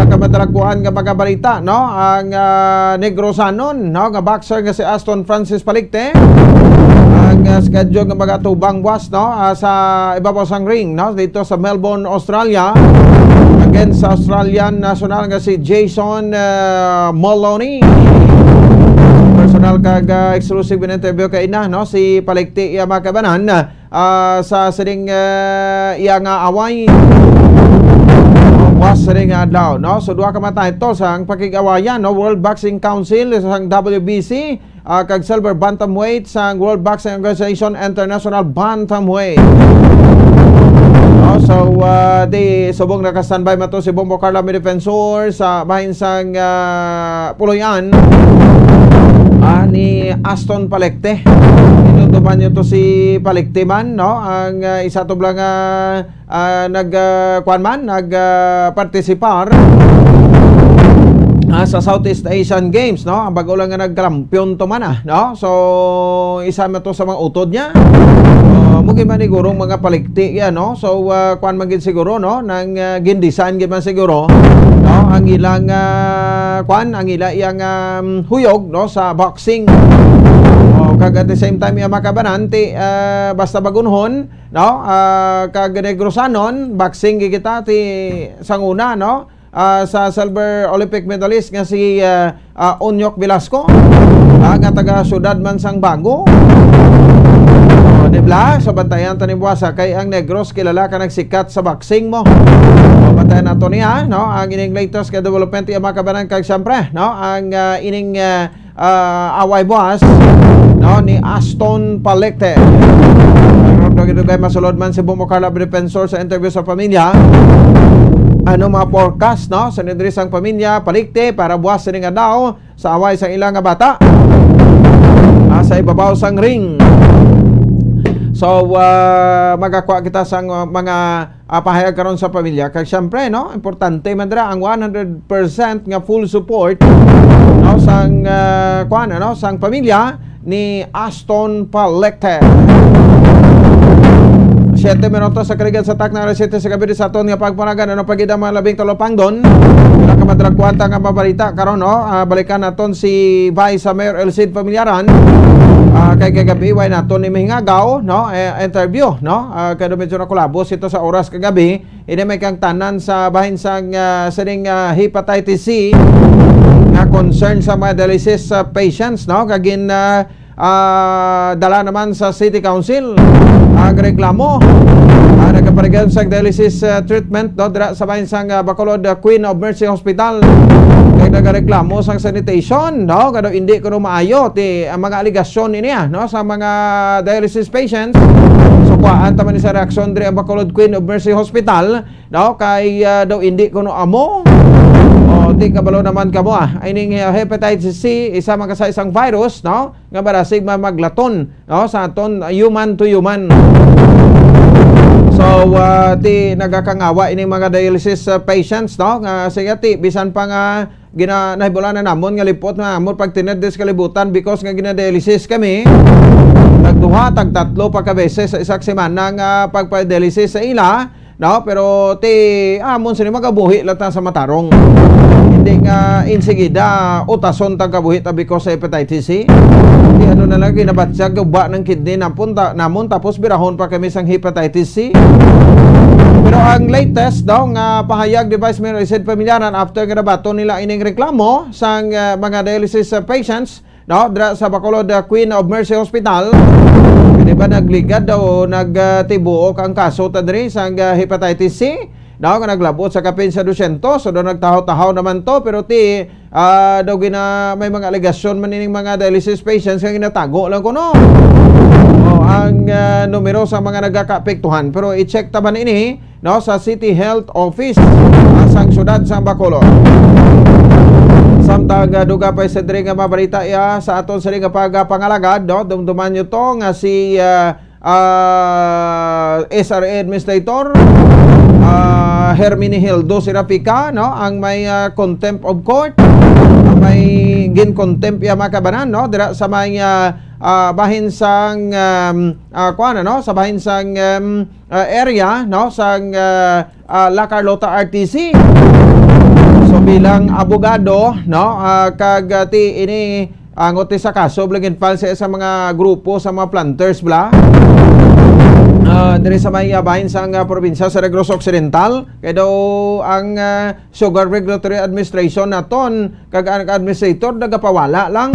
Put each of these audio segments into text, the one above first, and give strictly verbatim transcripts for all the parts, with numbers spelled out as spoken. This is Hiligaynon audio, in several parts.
Kamadalakuan nga mga balita, no? Ang, ah, Negrosanon, no, nga boxer nga si Aston Francis Palikte, ang, ah, schedule nga magatubang buwas, no, ah, sa ibabaw sang ring, no, dito sa Melbourne, Australia, against sa Australian national nga si Jason, ah, Moloney. Personal kag, ah, exclusive in interview kay na, no, si Palikte, iya mga kabanan, ah, sa sining, ah, iya nga away. Buwas sining adlaw, no? So, duha ka mga titles ang pakig-awayan, no? World Boxing Council sang W B C, ah, kag silver bantamweight sang World Boxing Organization International Bantamweight. No? So, ah, di subong naka-standby man to si Bombo Carla, may defensor sa bahin sang, ah, Puloy-an, ah, ni Aston Palikte. Tinutuban nyo to si Palikte man, no? Ang, ah, isa to lang, ah, ah, nag, ah, kuwan man, nag, ah, partisipar, ah, sa Southeast Asian Games, no? Ang bago lang nga nagkampiyon to man, ah, no? So, isa man to sa mga utod niya. Ah, mao gid man siguro mga Palikte yan, no? So, ah, kuwan man gid siguro, no? Nang, ah, gindesign gid man siguro, no? Ang ilang, ah, kuwan, ang ila iyang, um, huyog, no? Sa boxing. O, kag at the same time, yung mga kabanan, ti, ah, basta bagunhon, no? Ah, kag Negrosanon, boxing gid kita, ti, sang una, no? Ah, sa silver Olympic medalist nga si, ah, ah, Onyok Velasco, ah, nga taga siyudad man sang Bago. O, di ba? So, bantayan ta ni buwasa kay ang Negros kilala ka nagsikat sa boxing mo. So, bantayan nato niya, no? Ang ining latest nga development, iya mga kabanan, kag siyempre, no? Ang, ah, ining, ah, ah, away buwas, no, ni Aston Palikte. Pero dugay-dugay masulod man si Bombo Carla Defensor sa interview sa pamilya. Ano mga forecast, no? Sa nidri sang pamilya, Palikte, para buwas sining adlaw sa away sa ila nga bata. Ah, sa ibabaw sang ring. So, ah, magakuha kita sang, ah, mga ah, pahayag karon sa pamilya. Kag siyempre, no, importante man dira ang one hundred percent nga full support, no, sang, ah, kuan, ano, sang pamilya ni Aston Palikte. Siyete minutos sa kaligan sa takna, alas siyete sa gabi sa aton nga pagpanagan, ano, pagida mga labing talupangdon. Wala ka madrag kwanta nga mabalita karon, no? Ah, balikan naton si Vice Mayor Elcid Familiaran. Ah, kay kagabi, way naton ni mahingagaw, no? Eh, interview, no? Ah, kay medyo nakulabos ito sa oras kagabi. Ini may kang tanan sa bahin sang, ah, sining, ah, hepatitis C nga concern sa mga dialysis, ah, patients, no? Kagin, ah, ah, dala naman sa City Council ang reklamo. Ah, nagkaparigan sa dialysis, ah, treatment, no? Dira sa bahin sang, ah, Bacolod, ah, Queen of Mercy Hospital. Kay nagareklamo sang sanitation, no? Kado hindi kuno maayo ti ang mga alegasyon ini, ah, no? Sa mga dialysis patients. So, kuhaan ta man ni sa reaksyon diri ang Bacolod Queen of Mercy Hospital, no? Kay, ah, daw hindi kuno amo. O, di kabalo naman kamo, ah. Ining, ah, hepatitis C, isa man ka sa isang virus, no? Nga marasig ma-, maglaton, no? Sa aton, ah, human to human. So, ah, ti nagakangawa ining mga dialysis, ah, patients, no? Nga sige, ti, bisan pa nga gina-, nahibulan na namon nga lipot na namon pagtined sa kalibutan because nga ginadialysis kami. Tagduha, tagtatlo pa ka beses sa isa ka semana nga pagpa-dialysis sa ila, no? Pero ti amon sini magabuhi lang ta sa matarong. Hindi nga insigida utason tang kabuhi ta because sa hepatitis C. Ti ano na lang, ginabatyag guba ng kidney namon, ta-, namon, tapos birahon pa kami sang hepatitis C. Pero ang latest daw nga pahayag ni Vice Mayor Elcid Familiaran after nga nabaton nila ining reklamo sang, ah, mga dialysis, ah, patients, no, dra sa Bacolod, ah, Queen of Mercy Hospital. Di ba nagligad daw, nagtibuok ang kaso ta diri sang, ah, hepatitis C? Daw nga naglabot sa kapin sa dosyentos, so daw nagtahaw-tahaw naman to, pero ti, ah, daw gina-, may mga alegasyon man ining mga dialysis patients nga ginatago lang kuno. O, ang, ah, numero sa mga nagakaapektuhan. Pero i-check ta man ini, no, sa City Health Office, ah, sang siyudad sa Bacolod. Samtang, ah, duga pa sa diri nga mabalita iya sa aton sini nga pagapangalagad, no, dumduman nyo to nga si, ah, ah, S R A Administrator, ah, Herminihildo Serafica, no, ang may, ah, contempt of court, ang may gin-contempt iya mga kabanan, no, dira sa may, ah, ah, bahin sang, um, ah, kuwan, ano, sa bahin sang, um, ah, area, no, sang, ah, ah, La Carlota R T C. So, Ilang abogado, no? Ah, kag, ah, ti ini angot ni sa kaso, bala gin-file sa, sa mga grupo sa mga planters, bala. Ah, diri sa may, ah, bahin sang, ah, probinsya sa Negros Occidental, kay daw ang, ah, Sugar Regulatory Administration naton kag ang administrator nagapawala lang.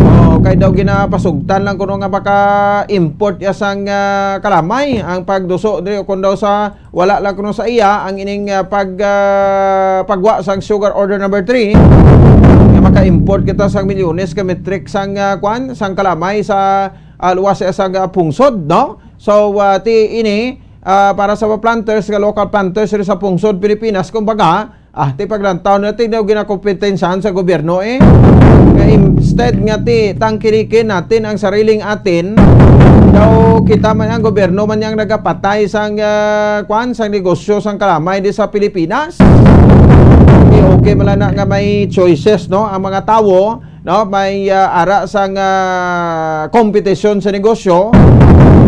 Oh, kay daw ginapasugtan lang kuno nga maka-import ya sang, ah, kalamay ang pagduso diri, kun daw sa wala lang kuno sa iya ang ining, ah, pag, ah, pagwa sang Sugar Order Number Three, nga maka-import kita sang milyones ka metric sang, ah, kwan, sang kalamay sa, ah, luwas sa sang, ah, pungsod, no? So, ah, ti ini, ah, para sa mga planters, nga local planters diri sa pungsod Pilipinas, kumbaga, ah, ti paglantaw na ti daw ginakompetensyahan sa gobyerno, eh. Nga instead nga ti tangkilikin natin ang sariling atin, daw kita man ang gobyerno man yang nagapatay sang, ah, kwan, sang negosyo sang kalamay di sa Pilipinas. Di okay man lang na nga may choices, no, ang mga tawo, no, may, ah, ara sang, ah, kompetisyon sa negosyo.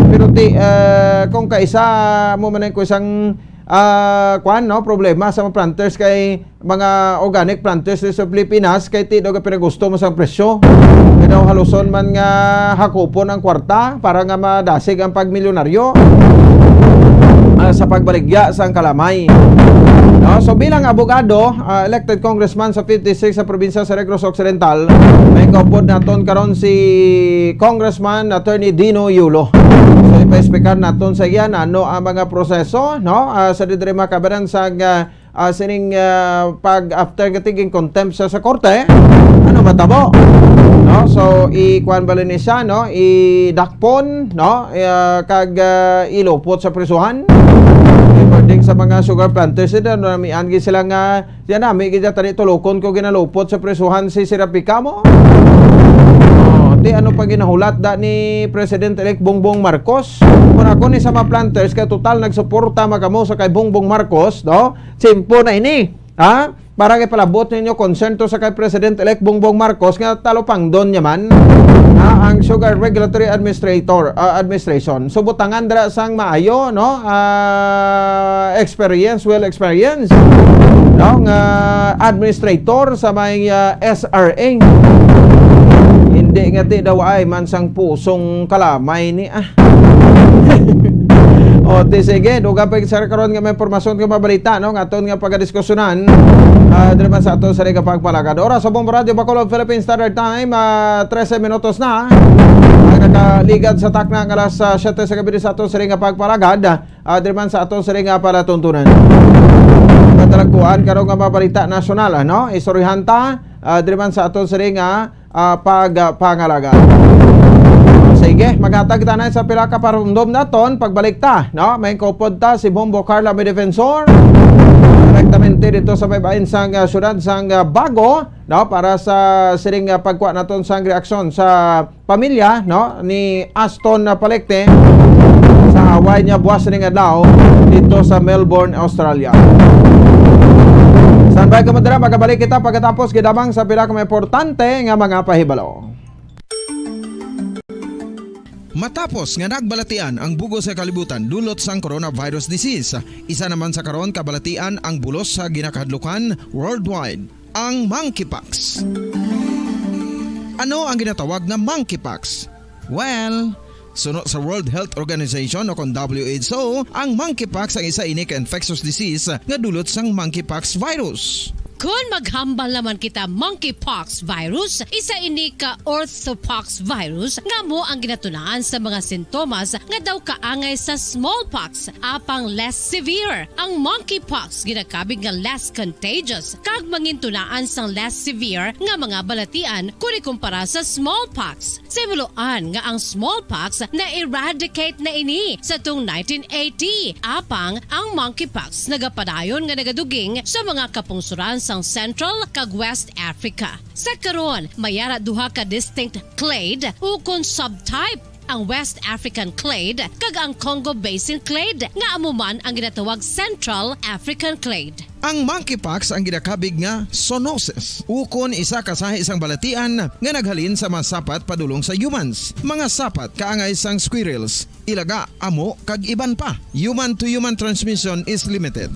Pero ti, ah, kung kaisa mo man ang isang, ah, kwan, no, problema sa mga planters kay mga organic planters diri sa Pilipinas kay ti daw pinagusto mo sang presyo. Kay daw haluson man nga hakupon ang kwarta para nga madasig ang pagmilyonaryo, ah, sa pagbaligya sang kalamay. No? So bilang abogado, ah, elected congressman sa fifty-six sa probinsya sa Negros Occidental, may kaupod naton karon si Congressman Attorney Dino Yulo. So ipa-explicar naton sa iya na ano ang mga proseso, no? Ah, sa didiri makabaran sa, ah, ah, sining, ah, pag after nga tiging contempt sa, sa korte, ano matabo? No? So, ikuan bala ni siya, no? Idakpon, no? Ah, kag, ah, ilupot sa prisuhan. According sa mga sugar planters, ito, no, namian gid sila nga, yan nami, gid tani tulukon ko ginalupot sa prisuhan si Sir Picamo. Oh, di ano pa ginahulat da ni President-elect Bongbong Marcos? Kung ako ni sa mga planters, kay total nagsuporta man kamo sa kay Bongbong Marcos, no? Simple na ini, ha? Para kay palabot ninyo concern to sa kay President-elect Bongbong Marcos nga talupangdon niya man, ha, ang Sugar Regulatory Administrator, ah, Administration. So butangan dira sang maayo, no? Ah, experience, well experience, no? Nga administrator sa may, ah, S R A. Hindi nga ti daw ay man sang pusong kalamay ni, ah. O, ti sige, dugang pa sa karon nga may impormasyon nga mabalita, no, nga aton nga pagadiskusyonan, ah, diri man sa aton sa Liga Pagpalagad. Oras sa Bombo Radio Bacolod, Philippine Standard Time, ah, trese minutos na. Ang nakaligad sa takna nga alas, ah, siyete sa gabi sa aton sa Liga Pagpalagad, ah, diri man sa aton sa Liga Palatuntunan. Matalagkuan karon nga mabalita nasyonal, ano? Istoryahan ta, ah, diri man sa aton sa Liga ah, pag, ah, pangalaga. Sige, maghatag kita na sa pila ka parumdom naton. Pagbalik ta, no? May kaupod ta si Bombo Carla, may defensor. Direktamente dito sa may bahin sang, ah, syudad sang, ah, Bago, no? Para sa siring, ah, pagkuha naton sang reaksyon sa pamilya, no? Ni Aston na Palikte sa away niya buwas ning adlaw dito sa Melbourne, Australia. Standby ka mo dira, magabalik kita pagkatapos gidamang sa pila ka mga importante nga mga pahibalo. Matapos nga nagbalatian ang bug-os nga kalibutan dulot sang coronavirus disease, isa naman sa karon kabalatian ang bulos sa ginakahadlukan worldwide, ang monkeypox. Ano ang ginatawag nga monkeypox? Well, suno sa World Health Organization o kon W H O, ang monkeypox ang isa ini ka infectious disease nga dulot sang monkeypox virus. Kon maghambal naman kita monkeypox virus, isa ini ka orthopox virus nga amo ang ginatunaan sa mga sintomas nga daw kaangay sa smallpox, apang less severe. Ang monkeypox ginakabig nga less contagious kag mangintunaan sang less severe nga mga balatian kon ikumpara sa smallpox. Sa himuloan nga ang smallpox na-eradicate na ini sa tung nineteen eighty, apang ang monkeypox nagapadayon nga nagaduging sa mga kapungsoran sang Central kag West Africa. Sa karon, may ara duha ka distinct clade ukon subtype, ang West African clade kag ang Congo Basin clade, nga amo man ang ginatawag Central African clade. Ang monkeypox ang ginakabig nga zoonosis, ukon isa ka sahi sang balatian nga naghalin sa mga sapat padulong sa humans, mga sapat kaangay sang squirrels, ilaga, amo, kag iban pa. Human to human transmission is limited.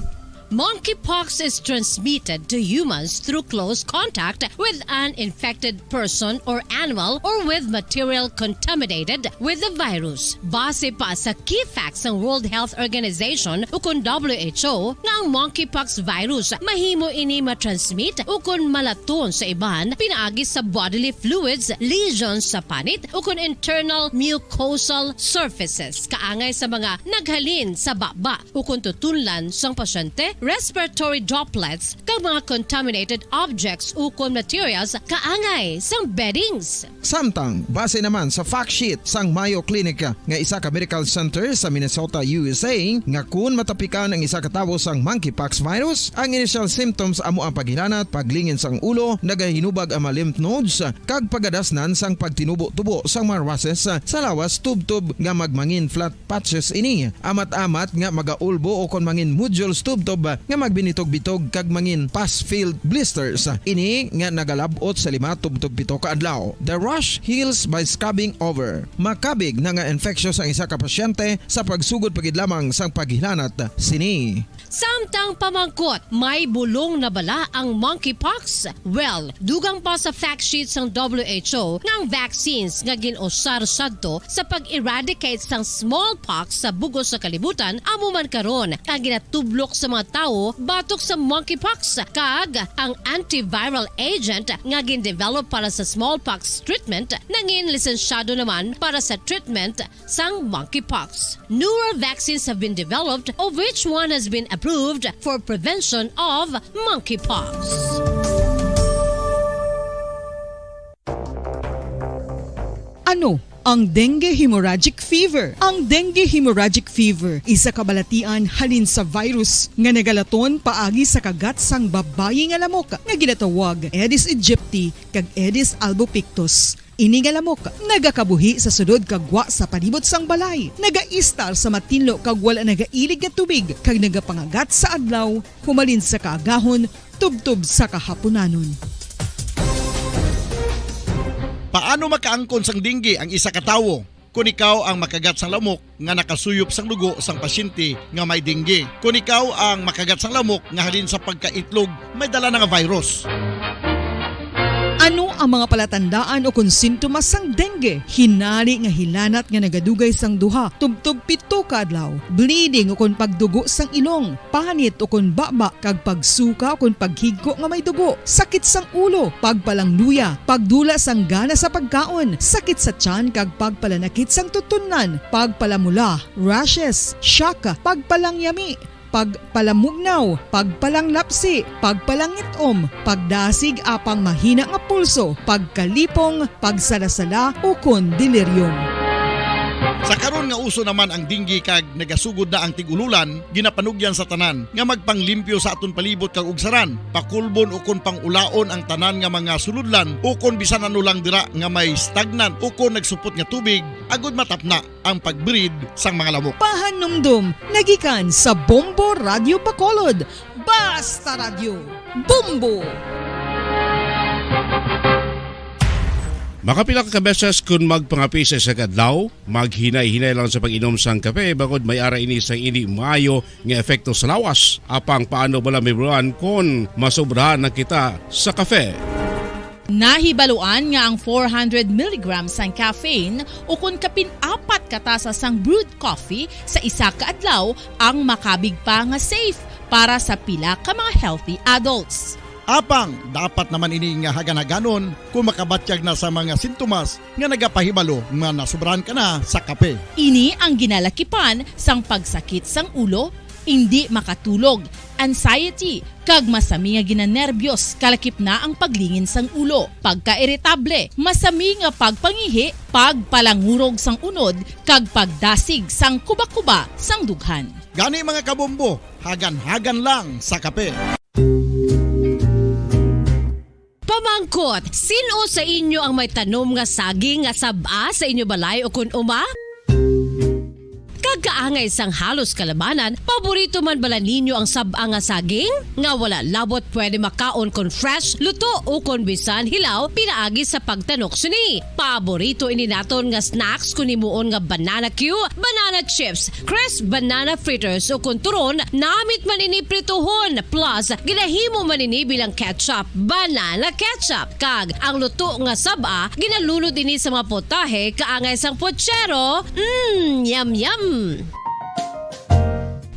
Monkeypox is transmitted to humans through close contact with an infected person or animal or with material contaminated with the virus. Base pa sa key facts sang World Health Organization ukon W H O nga ang monkeypox virus mahimo ini matransmit ukon malaton sa iban pinaagi sa bodily fluids, lesions sa panit ukon internal mucosal surfaces kaangay sa mga naghalin sa baba ukon tutunlan sang pasyente, respiratory droplets, kag mga contaminated objects ukon materials kaangay sang beddings. Samtang, base naman sa fact sheet sang Mayo Clinic nga isa ka medical center sa Minnesota, U S A, nga kun matapikan ang isa ka tawo sang monkeypox virus, ang initial symptoms amo ang paghilanat, paglingin sang ulo, nagahinubag ang mga lymph nodes, kag pagadasnan sang pagtinubo-tubo sang mga rushes sa lawas tubtob nga magmangin flat patches ini. Amat-amat nga magaulbo o kon mangin nodules tubtob nga magbinitog-bitog kag mangin pus-filled blisters. Ini nga nagalab-ot sa lima tubtob pito ka adlaw. The rash heals by scabbing over. Makabig na nga infectious ang isa ka pasyente sa pagsugod pa gid lamang sang paghilanat sini. Samtang pamangkot, may bulong na bala ang monkeypox? Well, dugang pa sa fact sheet sang W H O nga ang vaccines nga gin-usar sadto sa pag-eradicate sang smallpox sa bug-os sa kalibutan amo man karon ang ginatublok sa mga tawo batok sa monkeypox, kag ang antiviral agent nga gin-develop para sa smallpox treatment nangin lisensyado naman para sa treatment sang monkeypox. Newer vaccines have been developed, of which one has been approved for prevention of monkeypox. Ano ang dengue hemorrhagic fever? Ang dengue hemorrhagic fever, isa ka balatian halin sa virus nga nagalaton paagi sa kagat sang babayi nga lamok nga ginatawag Aedes aegypti kag Aedes albopictus. Ini nga lamok nagakabuhi sa sulod kag gwa sa palibot sang balay, nagaistar sa matinlo kag wala nagailig nga tubig, kag nagapangagat sa adlaw humalin sa kaagahon tubtob sa kahapunanon. Paano makaangkon sang dengue ang isa ka tawo? Kon ikaw ang makagat sang lamok nga nakasuyop sang dugo sang pasyente nga may dengue. Kon ikaw ang makagat sang lamok nga halin sa pagkaitlog may dala na nga virus. Ano ang mga palatandaan o kon sintomas sang dengue? Hinari nga hilanat nga nagadugay sang duha tubtob pito ka adlaw, bleeding o kon pagdugo sang ilong, panit o kon baba, kag pagsuka o kon paghigko nga may dugo, sakit sang ulo, pagpalangluya, pagdula sang gana sa pagkaon, sakit sa tiyan kag pagpalanakit sang tutunlan, pagpalamula, rashes, shock, pagpalangyami, pagpalamugnaw, pagpalanglapsi, pagpalangit-om, pagdasig apang mahina nga pulso, pagkalipong, pagsalasala, ukon delirium. Sa karon nga uso naman ang dengue kag nagasugod na ang tig-ululan, ginapanugyan sa tanan nga magpanglimpyo sa aton palibot kag ugsaran, pakulbon ukon pang-ulaon ang tanan nga mga sulodlan ukon bisan ano lang dira nga may stagnant ukon nagsupot nga tubig, agod matapna ang pag-breed sang mga lamok. Pahanumdom nagikan sa Bombo Radyo Bacolod. Basta Radyo, Bombo! Makapila ka beses kon magpangape sa isa ka adlaw, maghinay-hinay lang sa pag-inom sang kape, bangod may ara ini sang indi maayo nga epekto sa lawas. Apang paano bala mahibaluan kon masobrahan na kita sa kape? Nahibaluan nga ang four hundred milligrams sang caffeine ukon kapin apat ka tasa sang brewed coffee sa isa ka adlaw ang makabig pa nga safe para sa pila ka mga healthy adults. Apang dapat naman ini nga hagan-haganon kon makabatyag na sa mga sintomas nga nagapahibalo nga nasobrahan ka na sa kape. Ini ang ginalakipan sang pagsakit sang ulo, indi makatulog, anxiety, kag masami nga ginanerbiyos, kalakip na ang paglingin sang ulo, pagkairitable, masami nga pagpangihi, pagpalangurog sang unod, kag pagdasig sang kubakuba sang dughan. Gani, mga kabombo, hagan-hagan lang sa kape. Pamangkot, sin-o sa inyo ang may tanom nga saging nga sab-a sa inyo balay o kon uma? Pagkaangay sang halos kalabanan, paborito man bala ninyo ang sab-a nga saging? Nga wala labot pwede makaon kon fresh, luto, o kon bisan hilaw pinaagi sa pagtanok sini. Paborito ini naton nga snacks kon himuon nga banana cue, banana chips, crisp banana fritters, o kon turon, namit man ini prituhon, plus ginahimo man ini bilang ketchup, banana ketchup, kag ang luto nga sab-a ginalunod ini sa mga potahe kaangay sang pochero. Mm, yum yum!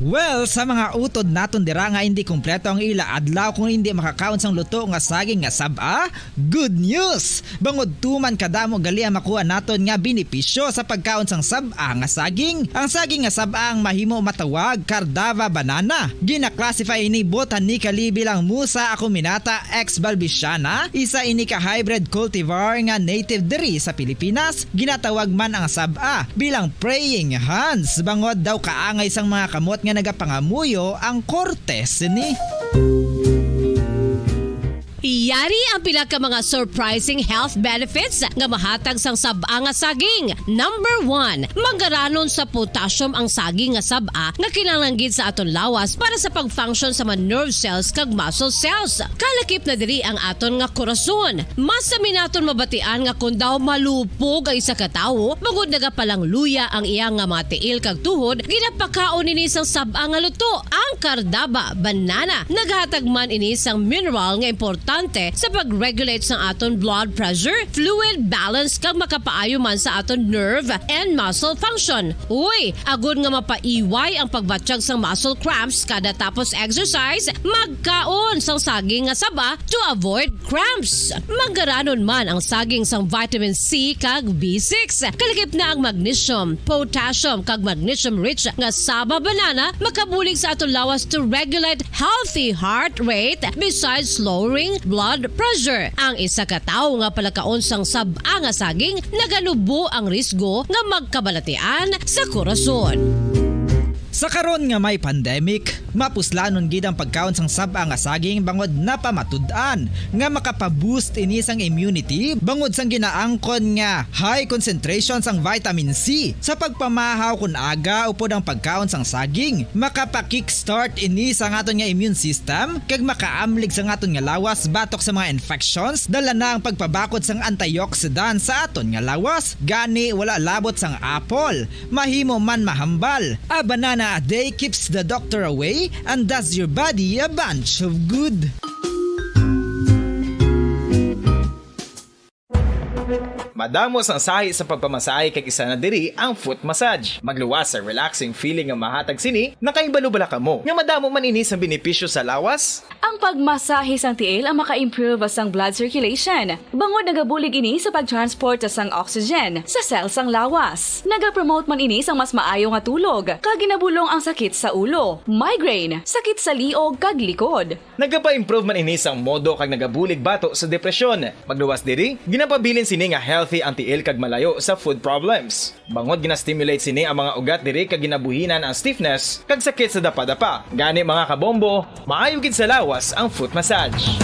Well, sa mga utod naton dira nga hindi kompleto ang ila adlaw kung hindi makakaon sang luto nga saging nga sab-a, good news! Bangod tuman kadamo gali ang makuha naton nga benepisyo sa pagkaon sang sab-a nga saging. Ang saging nga sab-a ang mahimo matawag Cardava banana. Gina-classify ini botanically bilang Musa acuminata ex balbisiana, isa ini ka hybrid cultivar nga native diri sa Pilipinas. Ginatawag man ang sab-a bilang praying hands, bangod daw kaangay sang mga kamot nga nagapangamuyo ang korte sini. Yari ang pila ka mga surprising health benefits nga mahatag sang sab-a nga saging. Number one, manggaranon sa potassium ang saging nga sab-a nga kinahanglan gid sa aton lawas para sa pag-function sa mga nerve cells kag muscle cells. Kalakip na diri ang aton nga korason. Mas sami naton mabatian nga kon daw malupog ang isa ka tawo, bangod nagapalangluya ang iya nga mga tiil kag tuhod, ginapakaon ini sang sab-a nga luto, ang Cardava banana. Naghatag man ini sang mineral nga importante sa pag-regulate sang aton blood pressure, fluid balance, kag makapaayo man sa aton nerve and muscle function. Uy, agod nga mapaiway ang pagbatyag sang muscle cramps kada tapos exercise, magkaon sang saging nga saba to avoid cramps. Manggaranon man ang saging sang vitamin C kag B six. Kalakip na ang magnesium, potassium, kag magnesium-rich nga saba banana makabulig sa aton lawas to regulate healthy heart rate besides lowering blood pressure. Ang isa ka tawo nga palakaon sang sab-a nga saging naganubo ang risgo nga magkabalatian sa korason. Sa karon nga may pandemic, mapuslanon gid ang pagkaon sang sab-a nga saging bangod napamatud-an nga makapaboost ini sang immunity bangod sang ginaangkon nga high concentration sang vitamin C sa pagpamahaw kon aga upod ang pagkaon sang saging. Makapa-kickstart ini sa aton nga immune system kag makaamlig sa aton nga lawas batok sa mga infections, dala na ang pagpabakod sang antioxidant sa aton nga lawas. Gani, wala labot sang apple, mahimo man mahambal. A banana a day keeps the doctor away and does your body a bunch of good. Madamo sang sahi sa pagpamasahe kag isa na diri ang foot massage. Magluwas sa relaxing feeling nga mahatag sini, nakahibalo bala kamo nga madamo man ini sang benepisyo sa lawas? Ang pagmasahe sang tiil ang maka-improve sang blood circulation, bangod nagabulig ini sa pag-transport sang oxygen sa cell sang lawas. Nagapromote man ini sang mas maayo nga tulog, kag ginabulong ang sakit sa ulo, migraine, sakit sa liog, kag likod. Nagapa-improve man ini sang modo kag nagabulig bato sa depresyon. Magluwas diri, ginapabilin sini nga healthy ang tiil kag malayo sa food problems. Bangod gina-stimulate sini ang mga ugat diri kag ginabuhinan ang stiffness kag sakit sa dapadapa. Gani, mga kabombo, maayo gid sa lawas ang foot massage.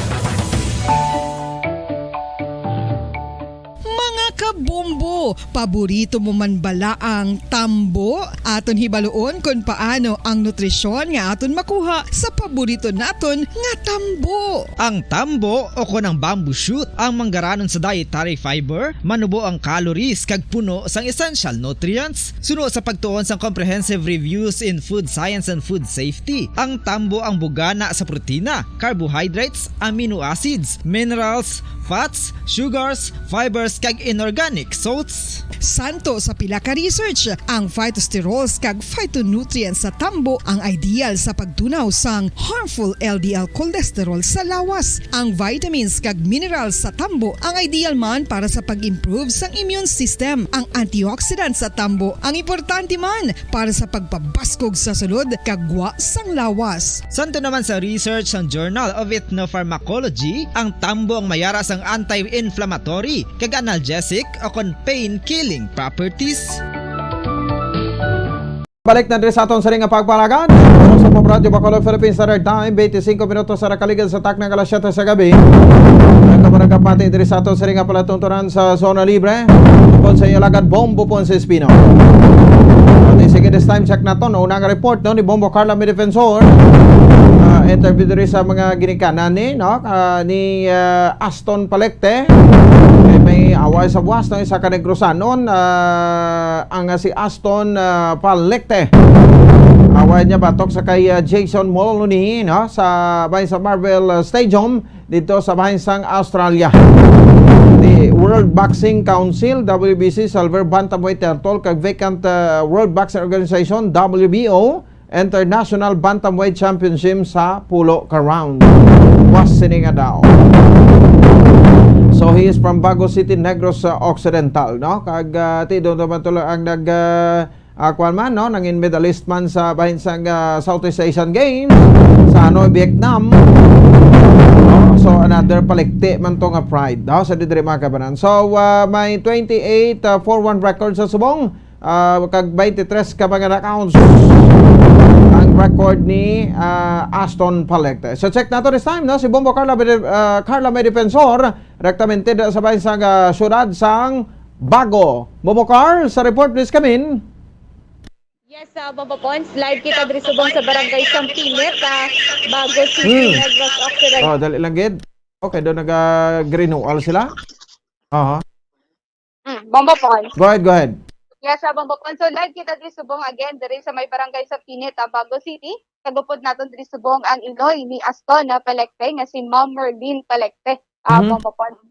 Mga kabombo, paborito mo man bala ang tambo? Aton hibaluon kon paano ang nutrisyon nga aton makuha sa paborito naton nga tambo. Ang tambo, o kon ang bamboo shoot, ang manggaranon sa dietary fiber, manubo ang calories kag puno sang essential nutrients. Suno sa pagtuon sang Comprehensive Reviews in Food Science and Food Safety, ang tambo ang bugana sa protina, carbohydrates, amino acids, minerals, fats, sugars, fibers, kag inorganic salts. Santo sa pila ka research, ang phytosterols kag phytonutrients sa tambo ang ideal sa pagtunaw sang harmful L D L cholesterol sa lawas. Ang vitamins kag minerals sa tambo ang ideal man para sa pag-improve sang immune system. Ang antioxidants sa tambo ang importante man para sa pagpabaskog sa sulod kag gwa sang lawas. Santo naman sa research sang Journal of Ethnopharmacology, ang tambo ang mayara sang anti-inflammatory kag analgesic o kon pain-killing properties. Balik na diri sa aton sining nga pagpanagan. Sa Pop Radyo Bacolod, Philippine Standard Time, twenty-five minutos sa nakaligad sa takna nga alas siyete sa gabi. Nagkabaragapati diri sa aton sining nga palatuntunan sa Zona Libre. Tungkol sa inyo lagad, Bombo Ponce Espino. Okay, sige, this time check naton. Una nga report, no, ni Bombo Carla May Defensor. Ah, interview diri sa mga ginikanan ni, no, ah, ni, ah, Aston Palecte. May, may away sa buwas, no, isa ka Negrosanon, ah, ang, ah, si Aston, ah, Palecte. Away niya batok sa kay, ah, Jason Moloni, no, sa, bahin sa Marvel, ah, Stadium dito sa bahin sang Australia. The World Boxing Council, W B C, silver bantamweight title kag vacant, ah, World Boxing Organization, W B O, International Bantamweight Championship sa pulo ka round. Was sini nga daw. So he is from Bago City, Negros, ah, Occidental, no? Kag, ah, ti doon naman tulo ang nag, ah, ah, kuwan man, no? Nangin medalist man sa bahin sang, ah, Southeast Asian Games sa Hanoi, Vietnam. No? So another palikti man to nga pride, no? Sa didiri, mga kabanan. So, ah, may twenty-eight, ah, four one record sa subong. Ah, kag twenty-three ka mga knockouts ang record ni, ah, Aston Palecte. So check nato this time, no? Si Bombo Carla Medi-, ah, Carla May Defensor, rektamente da sa bahin sang, ah, syudad sang Bago. Bombo Carl, sa report, please come in. Yes, ah, Bombo Pons, live kita diri subong sa Barangay Sampinit, ah, Bago City, Hmm. Negros Occidental. Oh, dali lang gid. Okay, doon nag-renewal sila. Aha. Mm, Bombo Pons. Go ahead, go ahead. Yes, ah, Bombo Pons. So, live kita diri subong again, diri sa may Barangay Sampinit, ah, Bago City. Kag upod naton diri subong ang iloy ni Aston, ah, Palecte, nga si Ma'am Merlin Palecte, ah, Mhm. Bombo Pons.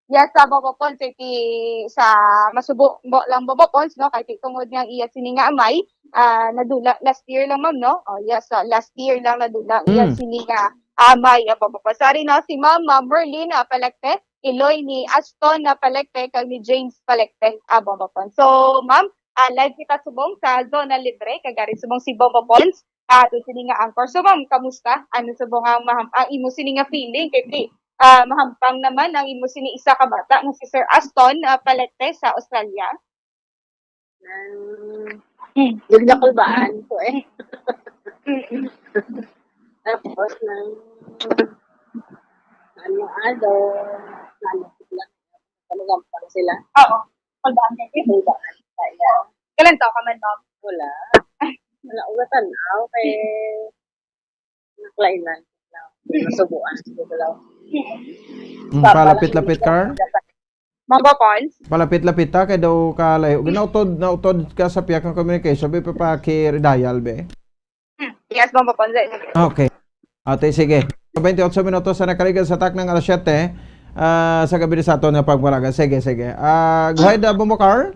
Yes, sa Bombo Pons, eh, ti-, sa masubo mo lang, Bombo Pons, no? Kay ti-, tungod nga ang iya sini nga amay, ah, nadula last year lang, ma'am, no? Oh, yes, ah, last year lang nadula ang iya Mm. sini nga amay, ah, Bombo Pons. Sorry, no? Si Ma'am, ah, Merlin, ah, Palecte, iloy ni Aston na Palecte, kag ni James Palecte, ah, Bombo Pons. So, ma'am, ah, live kita subong sa Zona Libre, kag ari subong si Bombo Pons, ah, ato sini nga anchor. So, ma'am, kamusta? Ano subong ang maham-, ang imo sini nga feeling? Kay, ah, mahampang naman ang imo sini isa ka bata nga si Sir Aston, ah, Palecte sa Australia. Nang Mm. nagnakulbaan ko eh. Mm-mm. Tapos nang ano, ano, ano, ano, magampang sila. Oo. Kulbaan ka, eh. Kulbaan. Kaya, Kailan taon ka man, ma'am? Wala. Wala ko gatan-aw kay naklainan. Nasubuan ko lang. Mm, palapit-lapit ka? Ma'am Pons? Palapit-lapit ta kay daw ka layo. Nautod, nautod ka sa piyak nga communication, be, papaki-redial, be. Hmm. Yes, Ma'am Pons. Okay. Ate, sige. Twenty-eight minutos sa nakaligas sa taknang alas siyete, ah, sa gabi sa aton nga pagpalaga. Sige, sige. Ah, go ahead, ah, Bombo Carl.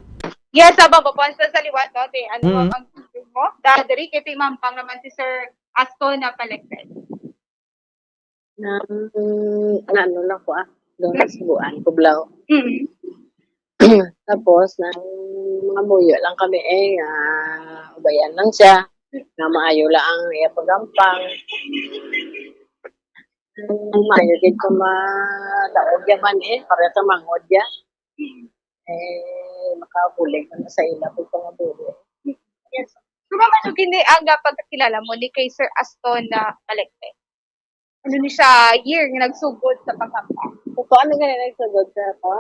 Yes, ah, Bombo Pons, sa liwat, no? Ti, ano, Mm. ang mo? Da-, diri kay ti mahampang naman si Sir Aston na Palecte. Nang, ano lang ko, ah, doon sa Cebuan, Cubao. Mm. Tapos, nang mga muyo lang kami, eh, nga ubayan lang siya, nga maayo lang ang iya pagampang. Nang maayo gid ko madaog ya man, eh, para sa mangod ya. Mm. Eh, makabulig man sa ila pag pangabuhi. Yes. So, ma'am, ano gini ang, ah, pagkakilala mo ni kay Sir Aston na Palecte? Ano ni siya year nga nagsugod sa paghampa? Ito, ano nga nagsugod sa pa?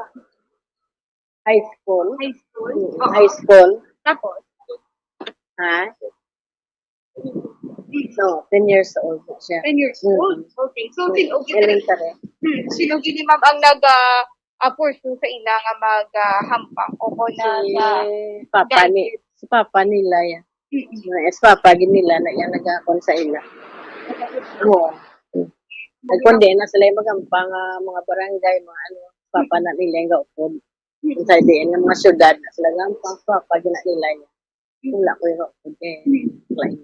High school. High school? Mm, Oo. High school. Tapos? Ha? No, ten years old na siya. Ten years Mm. old? Okay. So, Mm. sin-, okay. Elementary. Hmm. Sino gini, ma'am, ang nag, ah, ah, pursue sa ila nga mag, ah, hampang? O ko na Si na papa ni, guided? Si papa nila yan. Mm. Yes, papa gid nila na yan nagakon sa ila. Oo. Nagkundi na sila yung magampang, ah, mga barangay, mga ano, papa na nila yung gaupod. Mm. Sa diin nga mga syudad na sila gampang, papa gid na nila yan. Mm. Wala ko yung gaupod eh. Mm. Like,